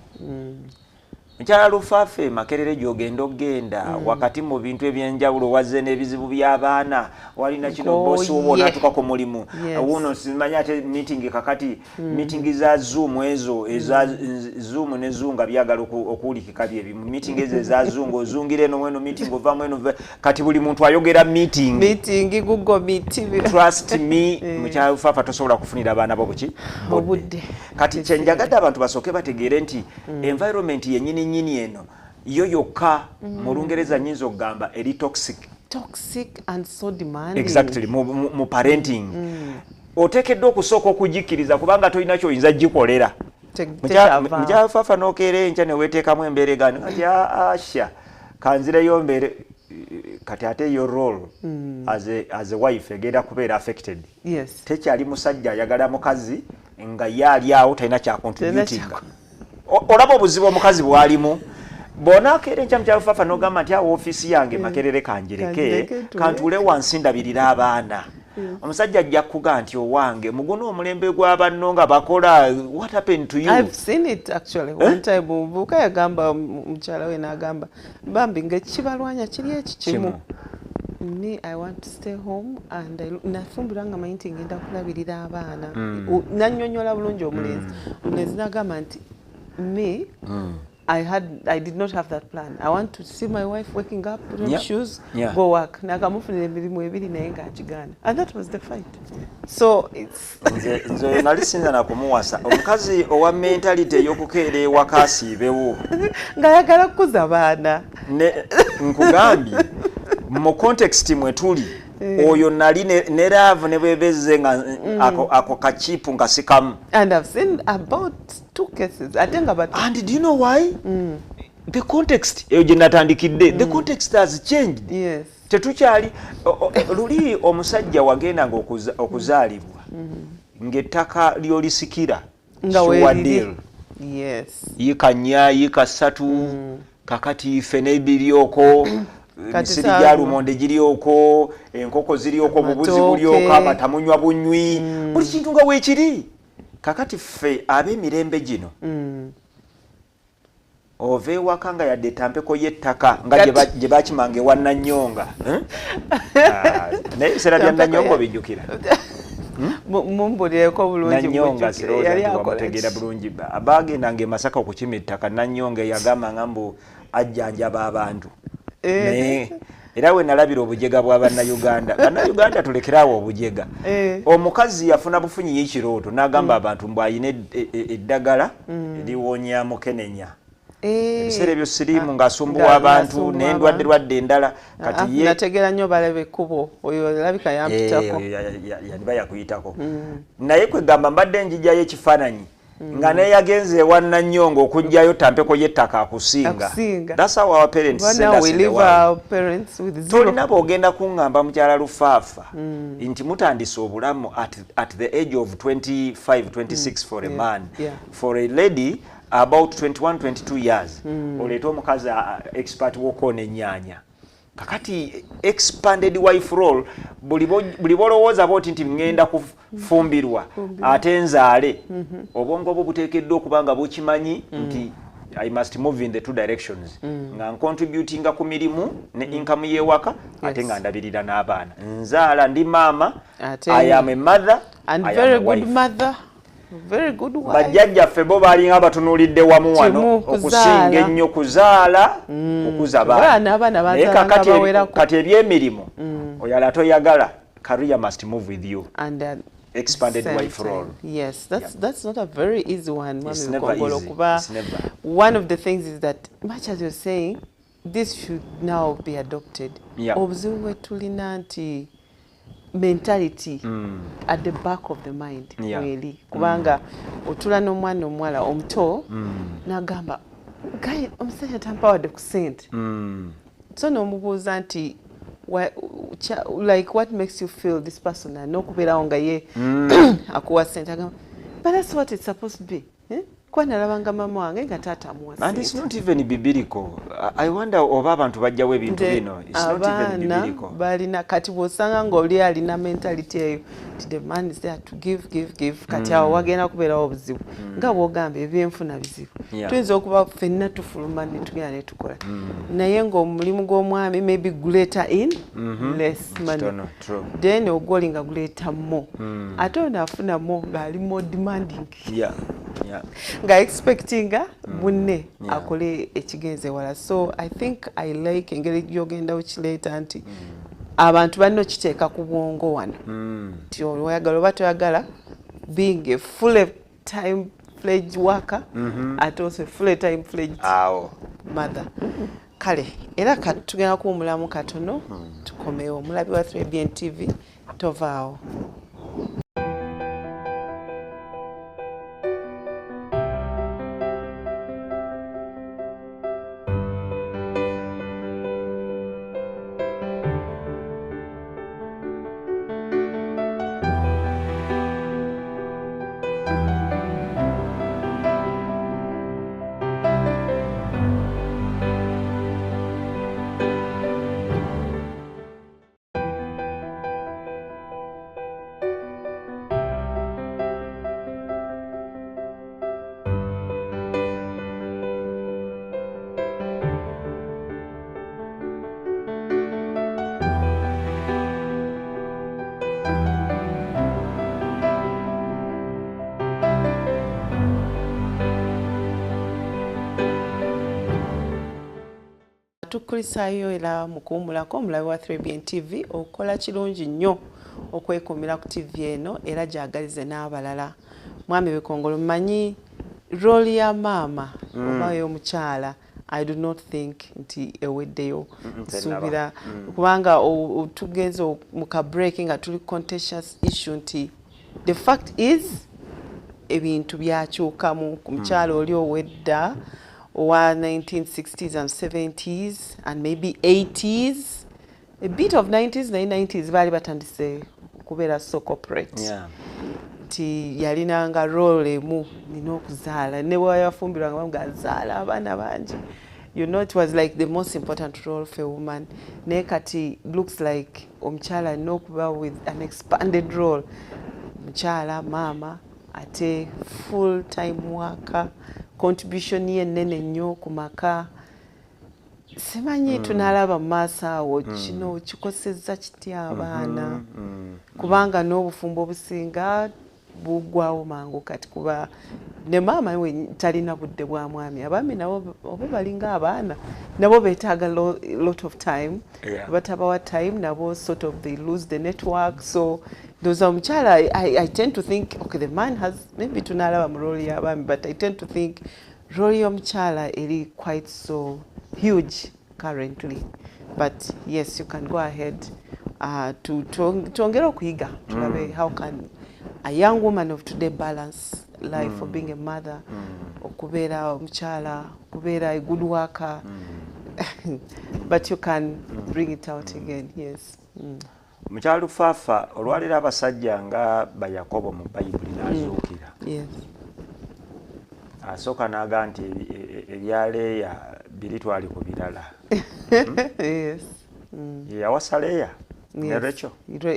Speaker 2: Mukyala Lufaafe, Makerere gy'ogenda ogenda wakati mu bintu ebyenjawulo, wazze n'ebizibu by'abaana, walina kino, bosi wo bw'onaatuka ku mulimu, wuno simanyi ate meeting. Kakati meeting za Zoom, ezo eza Zoom ne Zoom nga byagala okuwulikika byebimu. Meeting ezo eza Zoom, ozungira eno mweno meeting, ova mweno kati buli muntu ayogera meeting.
Speaker 1: Meeting, Google Meet.
Speaker 2: Trust me, mukyala Lufaafa, tosobola kufunira abaana bo buki?
Speaker 1: Obudde.
Speaker 2: Kati kyenjagadde abantu basooke bategeere nti environment yennyini nnyini eno yo yokka, mu Lungereza nyinza okugamba eri toxic.
Speaker 1: Toxic and so demanding.
Speaker 2: Exactly. Mu parenting oteekeddwa okusooka okugikkiriza, kubanga tolina kyoyinza gikolera.
Speaker 1: Tekyavaawo.
Speaker 2: Mukyala Faafa, n'okeera enkya ne weeteekamu embeera egani kati asha kanzireyo mbeere kati, ate your role as a wife egenda kubeera affected. Tekyali musajja ayagala mukazi nga ye ali awo talina kyacontributinga. Olaba obuzibu omukazi bwalimu bw'onaakeera enkya, mukyala Faafa, n'ogamba nti awo ofiisi yange Makerere kanjireke,
Speaker 1: Kanjireke, ntule.
Speaker 2: Kantuule wansi ndabirira abaana, omusajja ajja kuga nti owange muguno omulembe gw'abanno nga bakola, what happened to you?
Speaker 1: I've seen it actually. One time omuvubuka yagamba mukyala we, n'agamba bambi ng'ekibalwanya kiri eki kimu.
Speaker 2: Kimu.
Speaker 1: Me, I want to stay home and nafumbirwa nga manyi nti ngenda kulabirira abaana. Nannyonnyola bulungi omulenzi. Omulenzi n'agamba nti me, I did not have that plan. I want to see my wife waking up, put on shoes, go work. Nakamufunira emirimu ebiri naye ng'akigaana. And that was the fight. So it's
Speaker 2: Nze oyo nali sinza nakumuwasa, omukazi owa mentality ey'okukeera ewaka asiibewo.
Speaker 1: Ng'ayagala kukuza baana.
Speaker 2: Ne nkugambye, mu context mwe tuli, oyo nali ne love ne bwebezze nga ako kachipu nga sikamu.
Speaker 1: And I've seen about two cases. Ate nga bato.
Speaker 2: And do you know why? The context eyo gye natandikidde, the context has changed. Tetukyali luli omusajja wagendanga okuzaalibwa ng'ettaka lyolisikira
Speaker 1: Nga
Speaker 2: sure
Speaker 1: weeriri.
Speaker 2: deal. Yiika 4, yiika 3, kakati ffe n'ebiryoko,
Speaker 1: Kati
Speaker 2: emisiri
Speaker 1: saawa.
Speaker 2: gya lumonde giryoko, enkoko ziryoko, obubuzi
Speaker 1: Amatooke.
Speaker 2: bulyoko, amata munywa bunywi, buli kintu nga weekiri. Kakati ffe ab'emirembe gino, ova ewaka nga yadde etampeko y'ettaka nga gye bakimanga ewa Nanyonga, eh? Ah, naye ebiseera bya
Speaker 1: Tampeko
Speaker 2: Nanyonga obijjukira?
Speaker 1: Mumbulireko bulungi.
Speaker 2: Nanyonga
Speaker 1: mujjukire.
Speaker 2: sirowooza
Speaker 1: Yali
Speaker 2: nti
Speaker 1: akola
Speaker 2: wamutegeera
Speaker 1: ki?
Speaker 2: bulungi. Bagendanga e Masaka okukima ettaka. Nanyonga yagamba nga mbu ajjanjaba abantu. Naye era we nalabira obujega bwa Bannayuganda. Bannayuganda, tulekeraawo obujega. Omukazi yafuna bufunyi y'ekirooto n'agamba abantu mbu ayina eddagala liwonya mukenenya. Ebiseera ebyo siriimu ng'asumbuwa abantu
Speaker 1: ng'asumbuwa
Speaker 2: n'endwadde
Speaker 1: abantu.
Speaker 2: Lwadde endala. Kati
Speaker 1: Ah,
Speaker 2: ye
Speaker 1: nategeera nnyo balaba ekkubo, oyo alabika yampitako.
Speaker 2: Yandiba yakuyitako, naye kwegamba mbadde njijjayo ekifaananyi. Nga neyagenze ewa Nanyongo okuggyayo tampeko y'ettaka akusinga. That's how our parents send us in the world. Tolina bw'ogenda kuŋŋamba mukyala Lufaafa nti mutandise obulamu at the age of 25, 26 for a man. For a lady about 21, 22 years. Oleete omukazi expert w'okwona ennyaanya. Kakati expanded wife role, buli bolowooza bwoti nti ŋŋenda kufumbirwa ate nzaale, obwongo bwo buteekeddwa okuba nga bukimanyi nti I must move in the two directions. Nga ncontributinga ku mirimu ne income y'ewaka, ate nga ndabirira n'abaana. Nzaala, ndi maama, I am a mother
Speaker 1: and
Speaker 2: I am
Speaker 1: very
Speaker 2: a
Speaker 1: good
Speaker 2: wife.
Speaker 1: Mother. Very good wife.
Speaker 2: Bajjajjaffe bo balinga batunuulidde wamu wano
Speaker 1: Kimu,
Speaker 2: okusinga
Speaker 1: kuzaala.
Speaker 2: ennyo kuzaala, kukuza baana.
Speaker 1: Abaana, abaana
Speaker 2: Naye
Speaker 1: bazaala
Speaker 2: kakati
Speaker 1: nga bawerako.
Speaker 2: Kati ebyemirimu oyala toyagala, career must move with you.
Speaker 1: And
Speaker 2: Expanded
Speaker 1: same
Speaker 2: wife
Speaker 1: time.
Speaker 2: Role.
Speaker 1: Yes, that's not a very easy one,
Speaker 2: It's
Speaker 1: Mwami
Speaker 2: never
Speaker 1: Bikongolo,
Speaker 2: easy.
Speaker 1: kuba
Speaker 2: It's never.
Speaker 1: one of the things is that much as you're saying, this should now be adopted. Obuzibu bwe tulina nti mentality at the back of the mind really, kubanga otula n'omwana omuwala omuto n'agamba, "Guy, omusajja tampawadde ku ssente." So n'omubuuza nti, like, what makes you feel this person alina okubeerawo nga ye akuwa ssente? Agamba, "But that's what it's supposed to be, eh? Kuba nalabanga mama wange nga taata amuwa
Speaker 2: And it's
Speaker 1: ssente."
Speaker 2: not even biblical. I wonder oba abantu bajjawo ebintu
Speaker 1: Nze
Speaker 2: bino. It's not even
Speaker 1: abaana
Speaker 2: biblical.
Speaker 1: balina kati bw'osanga ng'oli alina mentality eyo nti the man is there to give, give, give, kati awo wagenda kubeerawo obuzibu nga bw'ogamba ebyenfuna bizibu. Tuyinza okuba ffenna tufuluma ne tugenda ne tukola, naye ng'omulimu gw'omwami maybe guleeta in less money,
Speaker 2: Kitono, true.
Speaker 1: then ogwoli nga guleeta more, ate ono afuna more ng'ali more demanding, nga expectinga munne akole ekigenze wala. So I think I like engeri gyogenda okireeta nti abantu balina okiteeka ku bwongo wano nti oyagala oba toyagala, being a full time fledged worker ate also full time fledged
Speaker 2: Awo.
Speaker 1: mother. Kale era tugenda kuwumulamu katono, tukomewo. Omulabi wa 3BN TV, tovaawo. Tukulisaayo era mu kuwumulako. Omulabi wa 3BN TV, okola kirungi nnyo okwekuumira ku TV eno era gyagalize n'abalala. Mwami Bikongolo, mmanyi role ya maama oba y'omukyala, I do not think nti eweddeyo. Nsuubira kubanga tugenze mu ka break nga tuli contentious issue nti the fact is ebintu byakyukamu ku mukyala oli owedda owa 1960s and 70s and maybe 80s, a bit of 90s, naye 90s baali batandise okubeera so corporate, nti yalinanga role emu, nina okuzaala, ne bwe yafumbirwanga bamuga zaala abaana bangi. It was like the most important role for a woman. Naye kati looks like omukyala alina okuba with an expanded role, mukyala, maama, ate full time worker, contribution ye ennene nnyo ku maka. Simanyi tunalaba mu maaso awo kino kikosezza kitya abaana, kubanga n'obufumbo obusinga buggwawo mangu kati, kuba ne maama we talina budde bwa mwami. Abaami nabo oba balinga abaana, nabo beetaaga lot of time. Batabawa time, nabo sort of they lose the network. So ndowooza omukyala, I tend to think, okay, the man has maybe, tunalaba mu role y'abaami, but I tend to think role y'omukyala eri quite so huge currently. But yes, you can go ahead to twongere okuyiga, tulabe how can a young woman of today balance life of being a mother, okubeera omukyala, okubeera a good worker, but you can bring it out again, yes.
Speaker 2: Mukyala Lufaafa, olwaleero abasajja nga Bayakobo mu Bayibuli n'azuukira, asooka n'aga nti ebya Leeya biri, twali ku birala. Yawasa Leeya ne Rachel.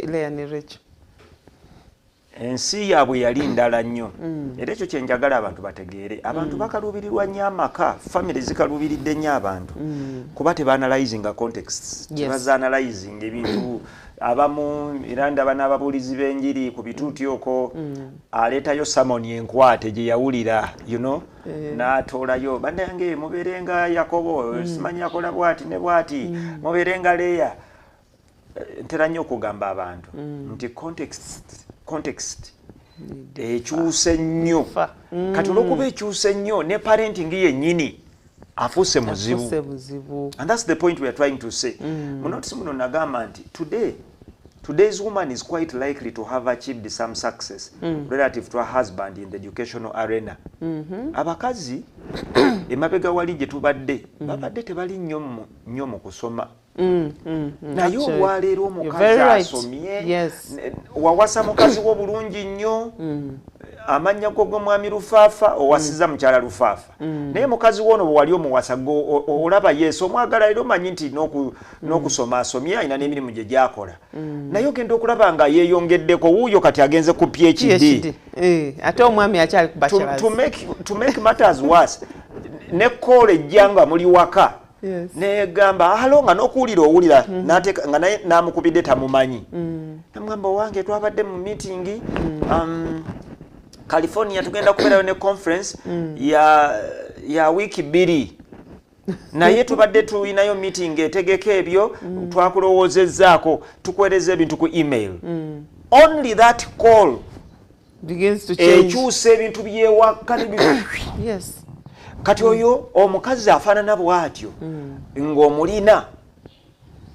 Speaker 1: Leya ne Rachel.
Speaker 2: Ensi yaabwe yali ndala nnyo, era ekyo kyenjagala abantu bategeere. Abantu bakaluubirirwa nnyo amaka, family zikaluubiridde nnyo abantu kuba tebaanalyzinga contexts, tebazaanalyzinga ebintu abamu. Era ndaba n'ababuulizi b'enjiri ku bituuti okwo, aleetayo sermon enkwate gye yawulira, n'atoolayo, "Bannange, mubeerenga Yakobo, simanyi yakola bwati ne bwati, mubeerenga Leeya." Ntera nnyo okugamba abantu nti context ekyuse nnyo. Kati olwokuba ekyuse nnyo, ne parenting yennyini afuuse muzibu.
Speaker 1: Afuuse buzibu.
Speaker 2: And that's the point we are trying to say. Mu notes muno nagamba nti today's woman is quite likely to have achieved some success relative to her husband in the educational arena. Abakazi emabega wali gye tubadde, babadde tebali nnyo mu kusoma, naye olwaleero omukazi asomye. Wawasa mukazi wo bulungi nnyo, amannya go g'omwami Lufaafa, owasiza mukyala Lufaafa, naye mukazi wo ono bwe wali omuwasa, olaba yesu omwagala, era omanyi nti n'okusoma asomye, alina n'emirimu gye gyakola, naye ogenda okulaba nga yeeyongeddeko. Wuuyo kati agenze ku PhD.
Speaker 1: Eh, ate omwami akyali ku bachelors.
Speaker 2: To make matters worse, ne call ejja nga muli waka, negamba, "Hello," nga n'okuwulira owulira, n'ateeka nga naye n'amukubidde tamumanyi, namugamba, "Owange, twabadde mu meeting, California, tugenda kubeerayo ne conference ya wiiki 2, naye tubadde tulinayo meeting etegeka ebyo, twakulowoozezzaako, tukuweereza ebintu ku email." Only that call
Speaker 1: begins to change.
Speaker 2: Ekyusa ebintu byewaka. Kati oyo omukazi afaanana bw'atyo ng'omulina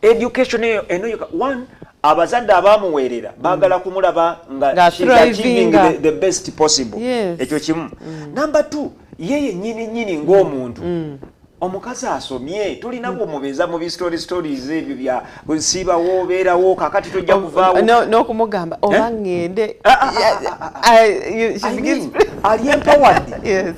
Speaker 2: education eyo eno one, abazadde abamuweerera baagala kumulaba nga
Speaker 1: Nga
Speaker 2: she's achieving
Speaker 1: thrivinga.
Speaker 2: the best possible. Ekyo kimu. Number two, ye yennyini nnyini ng'omuntu, omukazi asomye, tolina bwomubeeza mu bi stories ebyo bya siibawo, obeerawo, kakati tojja kuvaawo.
Speaker 1: N'okumugamba oba
Speaker 2: Eh?
Speaker 1: ŋŋende.
Speaker 2: Ah, ah, ah, ah, ah.
Speaker 1: She
Speaker 2: I
Speaker 1: begins
Speaker 2: mean, ali empowered. Eh?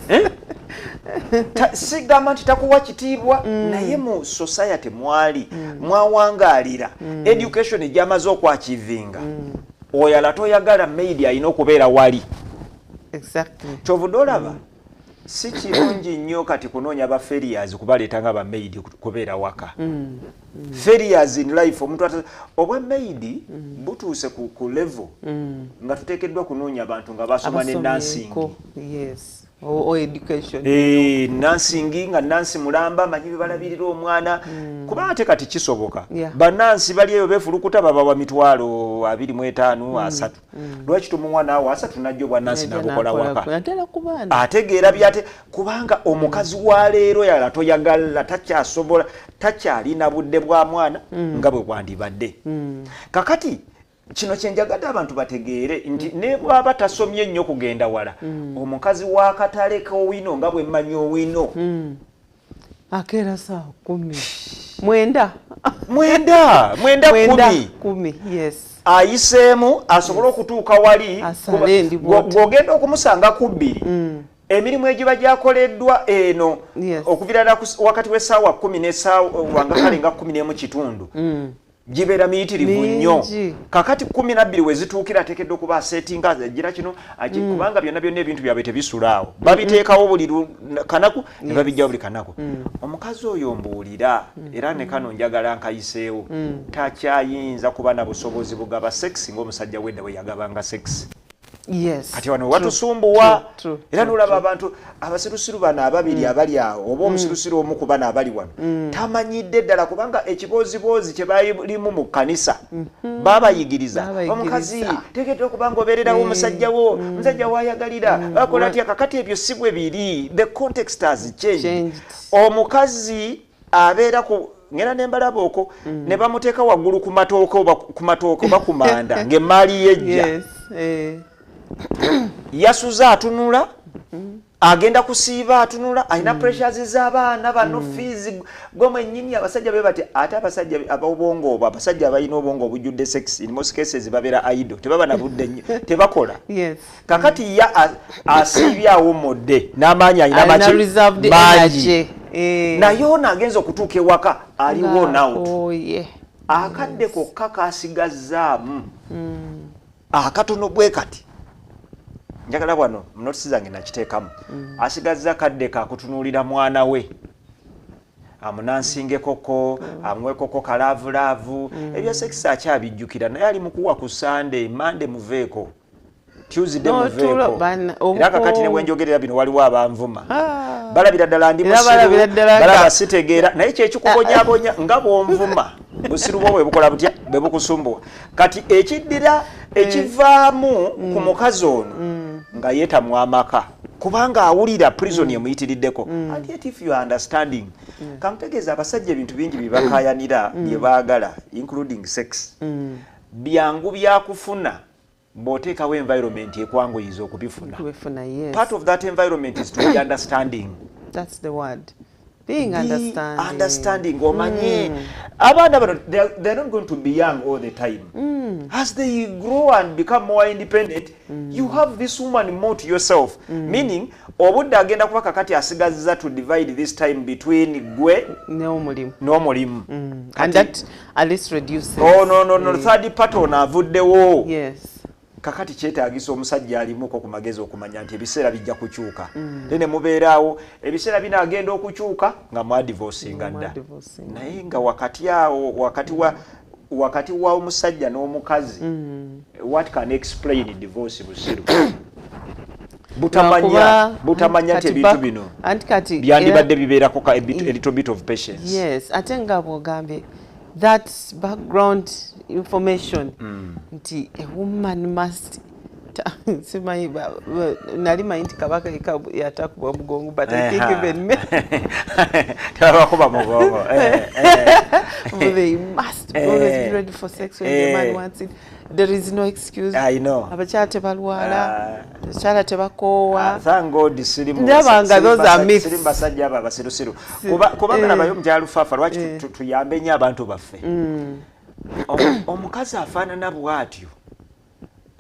Speaker 2: Sigamba nti takuwa kitiibwa, naye mu society mwali mwawangaalira, education gyamaze okwachievinga, oyala toyagala maid, alina okubeera wali. Kyovudde olaba si kirungi nnyo kati kunoonya ba failures kubaleeta nga ba maid kubeera waka. Failures in life, omuntu obwa maid butuuse ku level nga tuteekeddwa kunoonya abantu nga basoma ne nursing.
Speaker 1: Abasomyeko, yes, or education.
Speaker 2: Eh, nursing, nga nurse mulamba, manyi bebalabirira omwana, kubanga ate kati kisoboka. Banansi bali eyo beefulukuta, babawa 25,000, 30,000. Lwaki tumuwa naawe 30, najja obwa nurse
Speaker 1: Najja
Speaker 2: nabukola
Speaker 1: n'akola
Speaker 2: waka?
Speaker 1: Naddala ku baana.
Speaker 2: Ategeera byate, kubanga omukazi wa leero yala toyagala, takyasobola, takyalina budde bwa mwana nga bwe bwandibadde. Kakati kino kyenjagadde abantu bategeere nti ne bwaba tasomye nnyo kugenda wala, omukazi w'akatale k'owino, nga bwe mmanyi owino,
Speaker 1: Akeera saawa 10, 9.
Speaker 2: 9, 9,
Speaker 1: 9.
Speaker 2: 10.
Speaker 1: 10, yes.
Speaker 2: Ayiseemu asobole okutuuka wali.
Speaker 1: Asale endi bw'oti.
Speaker 2: Bw'ogenda okumusanga ku 2, emirimu egiba gyakoleddwa eno okuviira ddala wakati w'essaawa 10 n'essaawa wanga kale nga 11 kitundu, gibeera miyitirivu nnyo.
Speaker 1: Mingi.
Speaker 2: Kakati 12 we zituukira, ateekeddwa okuba asetinga agira kino kubanga byonna byonna ebintu byabwe tebisulaawo, babiteekawo buli kanaku ne babijjawo buli kanaku. Omukazi oyo mbuulira, era ne kano njagala nkayiseewo, takyayinza kuba na busobozi bugaba sex ng'omusajja wedda we yagabanga sex. Kati wano watusumbuwa.
Speaker 1: True,
Speaker 2: era nolaba abantu abasirusiru bano ababiri abali awo, oba omusirusiru omu ku bano abali wano tamanyidde ddala, kubanga ekibooziboozi kye balimu mu kkanisa babayigiriza,
Speaker 1: Babayigiriza.
Speaker 2: omukazi teekeddwa okuba nga obeererawo omusajja wo, omusajja wayagalira bakola atya. Kakati ebyo si bwe biri, the context has changed.
Speaker 1: Changed.
Speaker 2: Omukazi abeera ku ngenda nembalaba okwo ne bamuteeka waggulu ku matooke oba ku matooke oba ku manda ng'emmaali yejja.
Speaker 1: Yes. Eh.
Speaker 2: Yasuze atunula, agenda kusiiba atunula, alina pressures z'abaana bano, fees, gwe mwennyini. Abasajja be bati, ate abasajja ab'obwongo obwo, abasajja abalina obwongo obujjudde sex, in most cases babeera idle, tebaba na budde nnyo, tebakola. Kakati ya asiibye awummudde n'amaanyi alina
Speaker 1: alina
Speaker 2: maki?
Speaker 1: Reserved
Speaker 2: Mangi.
Speaker 1: energy.
Speaker 2: Naye ono agenza okutuuka ewaka ali worn out.
Speaker 1: Oh, yeah.
Speaker 2: Akadde kokka kasigazzaamu akatono bwe kati. Njagala wano mu notes zange nakiteekamu, asigazza kadde kakutunuulira mwana we, amunansingekoko, amuwekoko kalaavulaavu. Ebya sex akyabijjukira, naye ali mukuwa ku Sunday, Monday muveeko, Tuesday
Speaker 1: N'otuula,
Speaker 2: muveeko.
Speaker 1: bana
Speaker 2: Era kakati ne bwenjogerera bino waliwo abanvuma.
Speaker 1: Ah.
Speaker 2: Balabira ddala ndi
Speaker 1: Era
Speaker 2: musiru,
Speaker 1: balabira ddala
Speaker 2: balaba sitegeera, naye kyekikubonyabonya nga bwonvuma, busiru bwo bwe bukola butya, bwe bukusumbuwa. Kati ekiddira ekivaamu ku mukazi ono nga yeetamwa amaka, kubanga awulira prison emuyitiriddeko. And yet if you are understanding, kankutegeeza, abasajja ebintu bingi bye bakayanira, bye baagala, including sex, byangu byakufuna bw'oteekawo environment ekwanguyiza okubifuna.
Speaker 1: Kubifuna, yes.
Speaker 2: Part of that environment is to be understanding.
Speaker 1: That's the word, being
Speaker 2: Be
Speaker 1: understanding.
Speaker 2: Understanding. Omanye abaana bano, they are not going to be young all the time. As they grow and become more independent, you have this woman more to yourself, meaning obudde agenda kuba kakati asigazza to divide this time between gwe
Speaker 1: n'omulimu.
Speaker 2: N'omulimu.
Speaker 1: And that at least reduces
Speaker 2: Oh, no, third party ono avuddewo. Kakati kyetaagisa omusajja alimuko ku magezi okumanya nti ebiseera bijja kukyuka, mm. Ne mubeeraawo ebiseera binaagenda okukyuka nga mwadivosinga dda.
Speaker 1: Mwadivosinga.
Speaker 2: Naye nga wakati awo, wakati wa omusajja n'omukazi, what can explain divorce? Busiru, butamanya, butamanya nti
Speaker 1: kati
Speaker 2: ebintu bino
Speaker 1: anti kati
Speaker 2: byandibadde bibeerako a little bit of patience.
Speaker 1: Yes, ate nga bwogambye, that background information nti a woman must simanyi nali manyi nti kabaka yekka yatakubwa mugongo, but I think even men
Speaker 2: Tebabakuba mugongo.
Speaker 1: They must always be ready for sex when the man wants it. There is no excuse.
Speaker 2: I know.
Speaker 1: Abakyala tebalwala,
Speaker 2: Ah.
Speaker 1: abakyala tebakoowa.
Speaker 2: Ah, thank God siri
Speaker 1: Ndaba nga those are myths.
Speaker 2: siri mu basajja abo abasirusiru. Kubanga nabayo mukyala Lufaafa, lwaki tuyambe nnyo abantu baffe? Omukazi afaanana bw'atyo,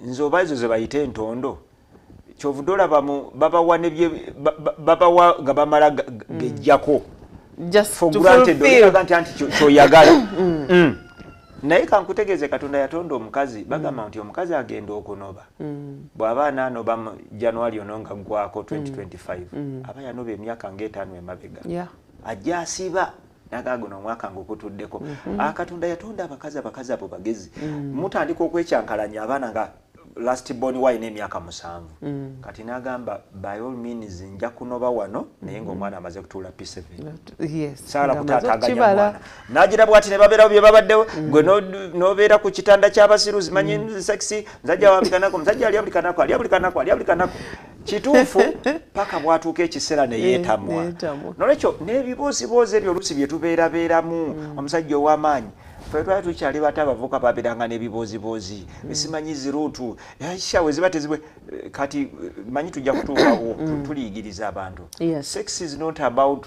Speaker 2: nze oba ezo ze bayita entondo, kyovudde olaba babawa babawa nga bamala gejjako
Speaker 1: Just
Speaker 2: for
Speaker 1: to
Speaker 2: granted.
Speaker 1: fulfill.
Speaker 2: Olaga nti anti kyoyagala. Naye kankutegeeze, Katonda yatonda omukazi, bagamba nti omukazi agenda okunoba, bw'aba anaanoba mu January ono nga ggwako 2025, aba yanoba emyaka ng'etaano emabega. Ajja asiba naga guno omwaka ngukutuddeko. Katonda yatonda abakazi, abakazi abo bagezi. Mutandika okwekyankalanya abaana nga last born wine emyaka 7. Kati n'agamba, by all means nja kunoba wano, naye ng'omwana amaze kutuula P7. Saala
Speaker 1: Nga amaze
Speaker 2: kutaataaganya
Speaker 1: okukibala.
Speaker 2: mwana n'agira bwati ne babeerawo bye babaddewo. Gwe n'obeera ku kitanda ky'abasiru, zimanyi sex, musajja wa buli kanaku, musajja alya buli kanaku, alya buli kanaku, alya buli kanaku. Kituufu, paka bw'atuuka ekiseera ne yeetamwa.
Speaker 1: Neyeetamwa.
Speaker 2: Nolwekyo n'ebibooziboozi ebyo oluusi bye tubeerabeeramu, omusajja ow'amaanyi, ffe twali tukyali bato, abavubuka babeeranga n'ebibooziboozi, simanyi ziruutu shawe ziba tezibwe. Kati manyi tujja kutuukawo, tuliyigiriza abantu. Sex is not about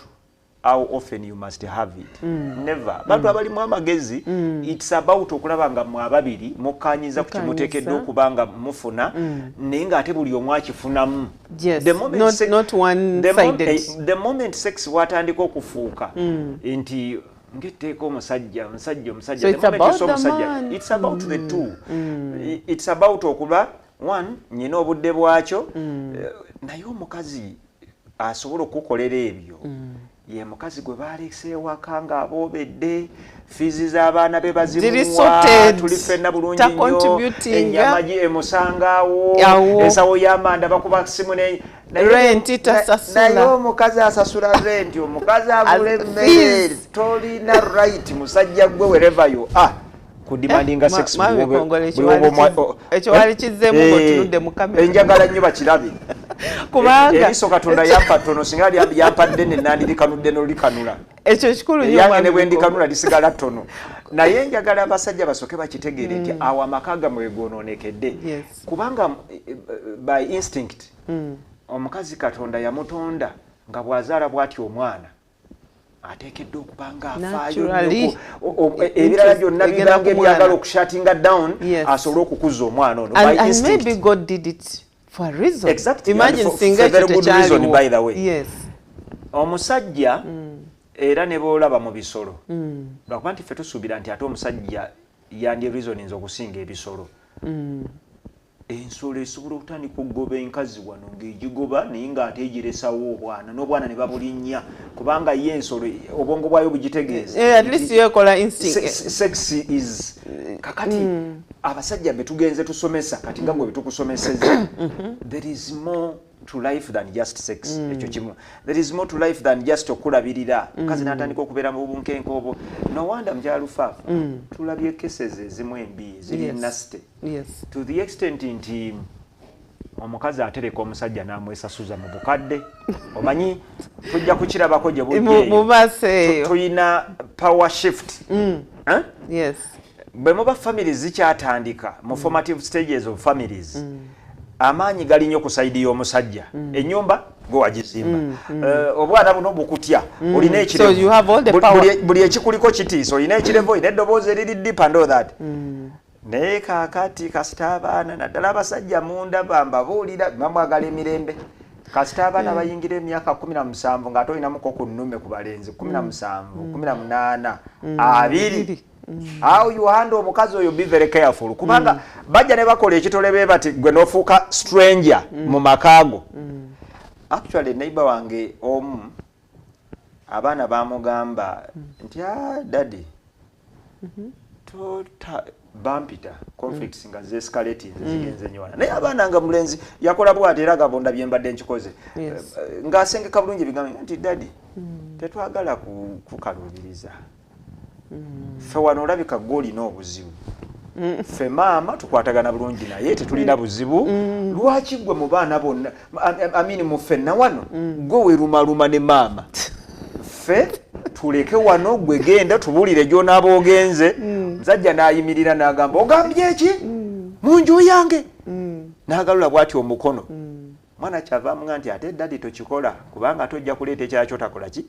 Speaker 2: how often you must have it, never. Bantu abalimu amagezi, it's about okulaba nga mwe ababiri mukkanyiza ku kimuteekeddwa okuba nga mufuna, naye ng'ate buli omu akifunamu.
Speaker 1: Yes, not one-sided.
Speaker 2: The moment sex watandika okufuuka nti ng'etteeka omusajja, omusajja, omusajja,
Speaker 1: So
Speaker 2: the
Speaker 1: it's
Speaker 2: moment you
Speaker 1: about
Speaker 2: saw
Speaker 1: the
Speaker 2: omusajja,
Speaker 1: man.
Speaker 2: It's about the two. It's about okuba one nyina obudde bwakyo. Naye omukazi asobola okukolera ebyo ye mukazi gwe balese ewaka ng'aboobedde, fees z'abaana be
Speaker 1: Ziri
Speaker 2: bazimuwa,
Speaker 1: sorted.
Speaker 2: tuli ffenna bulungi nnyo,
Speaker 1: Tacontributinga.
Speaker 2: ennyama emusangawo,
Speaker 1: Awo.
Speaker 2: ensawo y'amanda bakuba simu
Speaker 1: Rent tasasula.
Speaker 2: Naye omukazi asasula rent, omukazi agula emmere,
Speaker 1: fees.
Speaker 2: tolina right, musajja gwe, wherever you are, kudemandinga sex.
Speaker 1: Mwami Kongolo, ekyo ekyo wali kizzeemu ng'otunudde mu kamera.
Speaker 2: Enjagala nnyo bakirabe.
Speaker 1: Kubanga
Speaker 2: Eriiso Katonda yampa ttono, singa yampa ddene nandirikanudde nolikanula.
Speaker 1: Ekyo kikulu nnyo,
Speaker 2: Eyange
Speaker 1: Mwami
Speaker 2: ne bwe ndikanula
Speaker 1: Kongolo.
Speaker 2: lisigala ttono. Naye njagala abasajja basooke bakitegeere nti awo amaka gammwe goononekedde. Kubanga by instinct omukazi Katonda yamutonda nga bw'azaala bw'ati omwana ateekeddwa okuba nga afaayo, ebirala byonna bibanga ebyagala okushuttinga down asobole okukuza omwana ono.
Speaker 1: And maybe God did it for a reason.
Speaker 2: Exactly.
Speaker 1: Imagine singa
Speaker 2: for very good reason, by the way.
Speaker 1: Yes.
Speaker 2: Omusajja era ne boolaba mu bisolo, lwakuba nti ffe tusuubira nti ate omusajja yandi reasoninze okusinga ebisolo. Ensolo esobola okutandika okugoba enkazi wano ng'egigoba, naye ng'ate egiresawo obwana, n'obwana ne babulinnya, kubanga ye ensolo obwongo bwayo bugitegeeza.
Speaker 1: At least yekola instinct.
Speaker 2: Sex is kakati abasajja be tugenze tusomesa kati nga gwe betukusomeseza, there is more to life than just sex. Ekyo kimu. There is more to life than just okulabirira. Mukazi n'atandika okubeera mu bunkenke obwo. No wonder mukyala Lufaafa tulabye cases ezimu embi ziri nasty. To the extent nti omukazi atereka omusajja n'amwesasuza mu bukadde. Omanyi tujja kukirabako gye bujja eyo.
Speaker 1: Mu maaso eyo.
Speaker 2: Tuyina power shift. Eh?
Speaker 1: Yes.
Speaker 2: Bwe muba families zikyatandika mu formative stages of families, amaanyi gali nnyo ku side y'omusajja. Ennyumba gwe wagizimba, obwana buno bukutya, olina ekirevu.
Speaker 1: So you have all the power.
Speaker 2: Buli ekikuliko kitiisa, olina ekirevu, olina eddoboozi eriri deep and all that. Naye kaakati kasita abaana, naddala abasajja mundaba mbabuulira, bamwagala emirembe, kasita abaana bayingira emyaka 17 ng'ate olinamuko ku nnume ku balenzi, 17, 18, 20, how you handle omukazi oyo, be very careful, kubanga bajja ne bakola ekitole be bati gwe n'ofuuka stranger mu makaago. Actually, neighbor wange omu abaana bamugamba nti, "Ah, daddy, tota bampita." Conflicts nga zeescalating, zigenze nnyo wala, naye abaana nga mulenzi yakola bwati era gabonda bye mbadde nkikoze. Ng'asengeka bulungi ebigambo nti, "Daddy, tetwagala kukaluubiriza. Ffe wano olabika gwe olina obuzibu. Ffe maama tukwatagana bulungi naye tetulina buzibu. Lwaki gwe mu baana bonna, amini mu ffenna wano gwe weerumaluma ne maama? Ffe tuleke wano, gwe genda tubuulire gy'onaaba ogenze." Musajja n'ayimirira n'agamba, "Ogambye eki mu nju yange?" N'agalula bw'ati omukono. Mwana kyava amuga nti, "Ate daddy tokikola, kubanga ate ojja kuleeta ekirala kyotakola ki."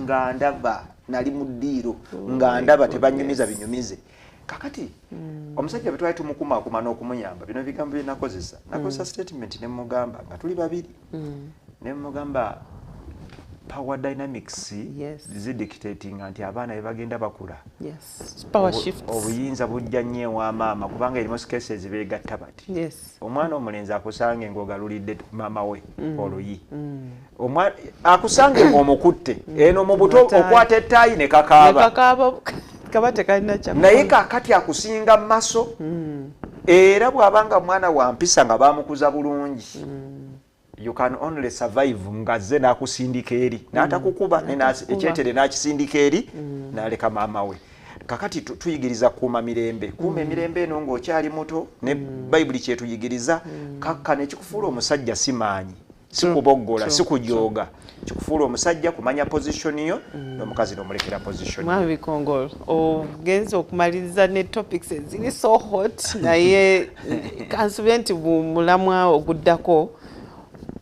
Speaker 2: Nga ndaba nali mu ddiiro, nga ndaba tebanyumiza binyumize. Kakati omusajja bwe twali tumukumaakuma n'okumuyamba, bino ebigambo bye nakozesa, nakozesa statement ne mugamba nga tuli babiri, ne mugamba power dynamics zidictatinga nti abaana be bagenda bakula,
Speaker 1: Power shifts.
Speaker 2: Obuyinza bujja nnyo ewa maama, kubanga in most cases beegatta bati. Omwana omulenzi akusange ng'ogalulidde maama we oluyi. Akusange ng'omukutte eno mu buto,
Speaker 1: Ettaayi.
Speaker 2: okwata ettaayi ne kakaaba.
Speaker 1: Kakaaba kaba tekalina kyakukola.
Speaker 2: Naye kaakati akusinga mu maso, era bw'abanga mwana wa mpisa nga bamukuza bulungi, you can only survive ng'azze n'akusindika eri n'atakukuba, naye ekyetere n'akisindika eri n'aleka maama we. Kakati tuyigiriza kuuma mirembe, kuuma emirembe eno ng'okyali muto, ne Bayibuli kyetuyigiriza. Kakkana, ekikufuula omusajja si maanyi, si kuboggola, si kujooga. Kikufuula omusajja kumanya position yo, n'omukazi n'omulekera position yo.
Speaker 1: Mwami Bikongolo, ogenze okumaliriza ne topics eziri so hot, naye kansubire nti mu mulamwa oguddako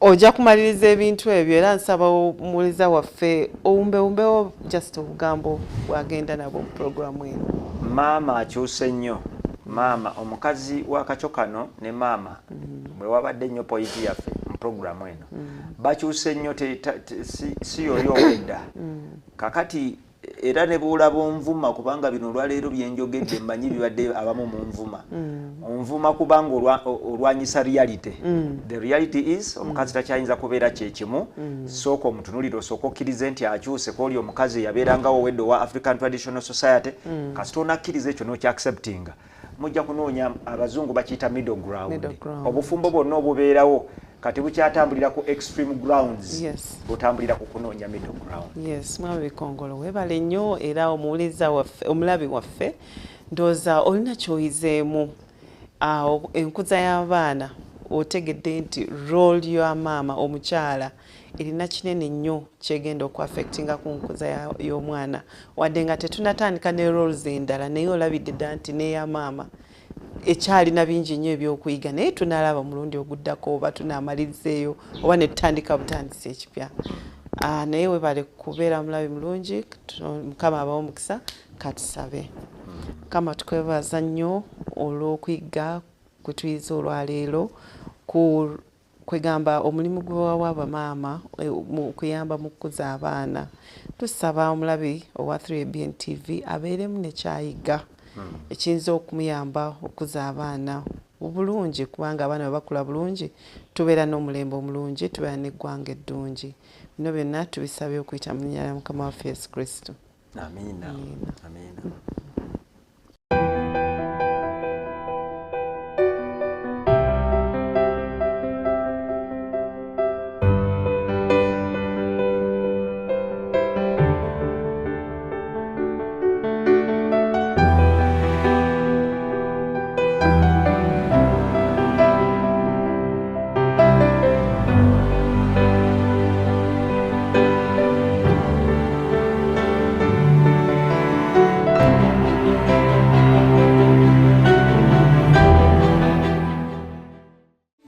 Speaker 1: ojja kumaliriza ebintu ebyo. Era nsaba omuwuliza waffe owumbewumbewo just obugambo bwagenda nabwo mu puroguramu eno.
Speaker 2: Maama akyuse nnyo. Maama omukazi w'akakyo kano ne maama bwe wabadde nnyo point yaffe mu puroguramu eno, bakyuse nnyo, si yoyo owedda. Kakati era ne bwolaba onvuma, kubanga bino olwaleero byenjogedde mmanyi bibadde abamu munvuma. Onvuma kubanga olwanyisa reality. The reality is omukazi takyayinza kubeera kyekimu. Sooka omutunulire, osooka okkirize nti akyuse kwoli omukazi eyabeerangawo owedda owa African Traditional Society. Kasita onakkiriza ekyo n'okyacceptinga, mujja kunoonya, abazungu bakiyita middle ground.
Speaker 1: Middle ground.
Speaker 2: Obufumbo bwonna obubeerawo kati bukyatambulira ku extreme grounds, butambulira ku kunoonya middle ground.
Speaker 1: Yes, Mwami Bikongolo, weebale nnyo. Era omuwuliza waffe, omulabi waffe, ndowooza olina ky'oyizeemu. Awo enkuza y'abaana. Otegedde nti role ya maama omukyala erina kinene nnyo kyegenda okuaffectinga ku nkuza y'omwana, wadde nga tetunatandika ne roles endala, naye olabidde ddala nti n'eya maama ekyalina bingi nnyo ebyokuyiga. Naye tunalaba omulundi oguddako oba tunaamalirizeeyo oba ne tutandika butandisi ekipya. Naye webale kubeera mulabi mulungi. Mukama abawo omukisa. Katusabe. Mukama, tukwebaza nnyo olw'okuyiga kwe tuyize olwaleero ku kwegamba omulimu gwe wawa bamaama mu kuyamba mu kukuza abaana. Tusaba omulabi owa 3ABN TV abeeremu nekyayiga ekiyinza okumuyamba okukuza abaana obulungi, kubanga abaana bwe bakula bulungi tubeera n'omulembe omulungi, tubeera n'eggwanga eddungi. Bino byonna tubisabye okuyita mu linnya lya Mukama waffe Yesu Kristo.
Speaker 2: Amiina. Amiina.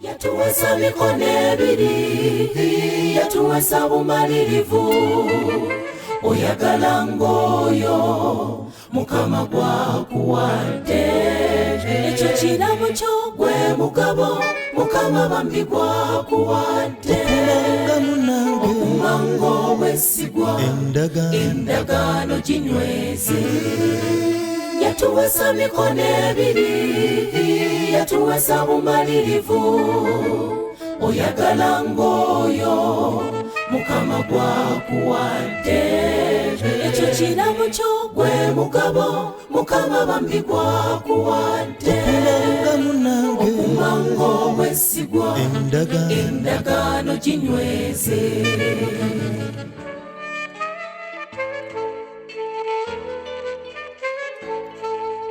Speaker 3: Yatuwesa mikono ebiri, yatuwesa bumalirivu. Oyagala ng'oyo Mukama gwakuwadde, ekyo kirabo kyo, gwe mugabo Mukama bambi gwakuwadde.
Speaker 4: Okumanga munange.
Speaker 3: Okumanga obwesigwa.
Speaker 4: Endagaano.
Speaker 3: Endagaano ginyweze. Yatuwesa mikono ebiri, yatuwesa bumalirivu. Oyagala ng'oyo Mukama gwakuwadde, ekyo kirabo kyo, gwe mugabo Mukama bambi gwakuwadde.
Speaker 4: Okumanga munange.
Speaker 3: Okumanga obwesigwa.
Speaker 4: Endagaano.
Speaker 3: Endagaano ginyweze.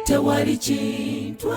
Speaker 3: Tewali kintu.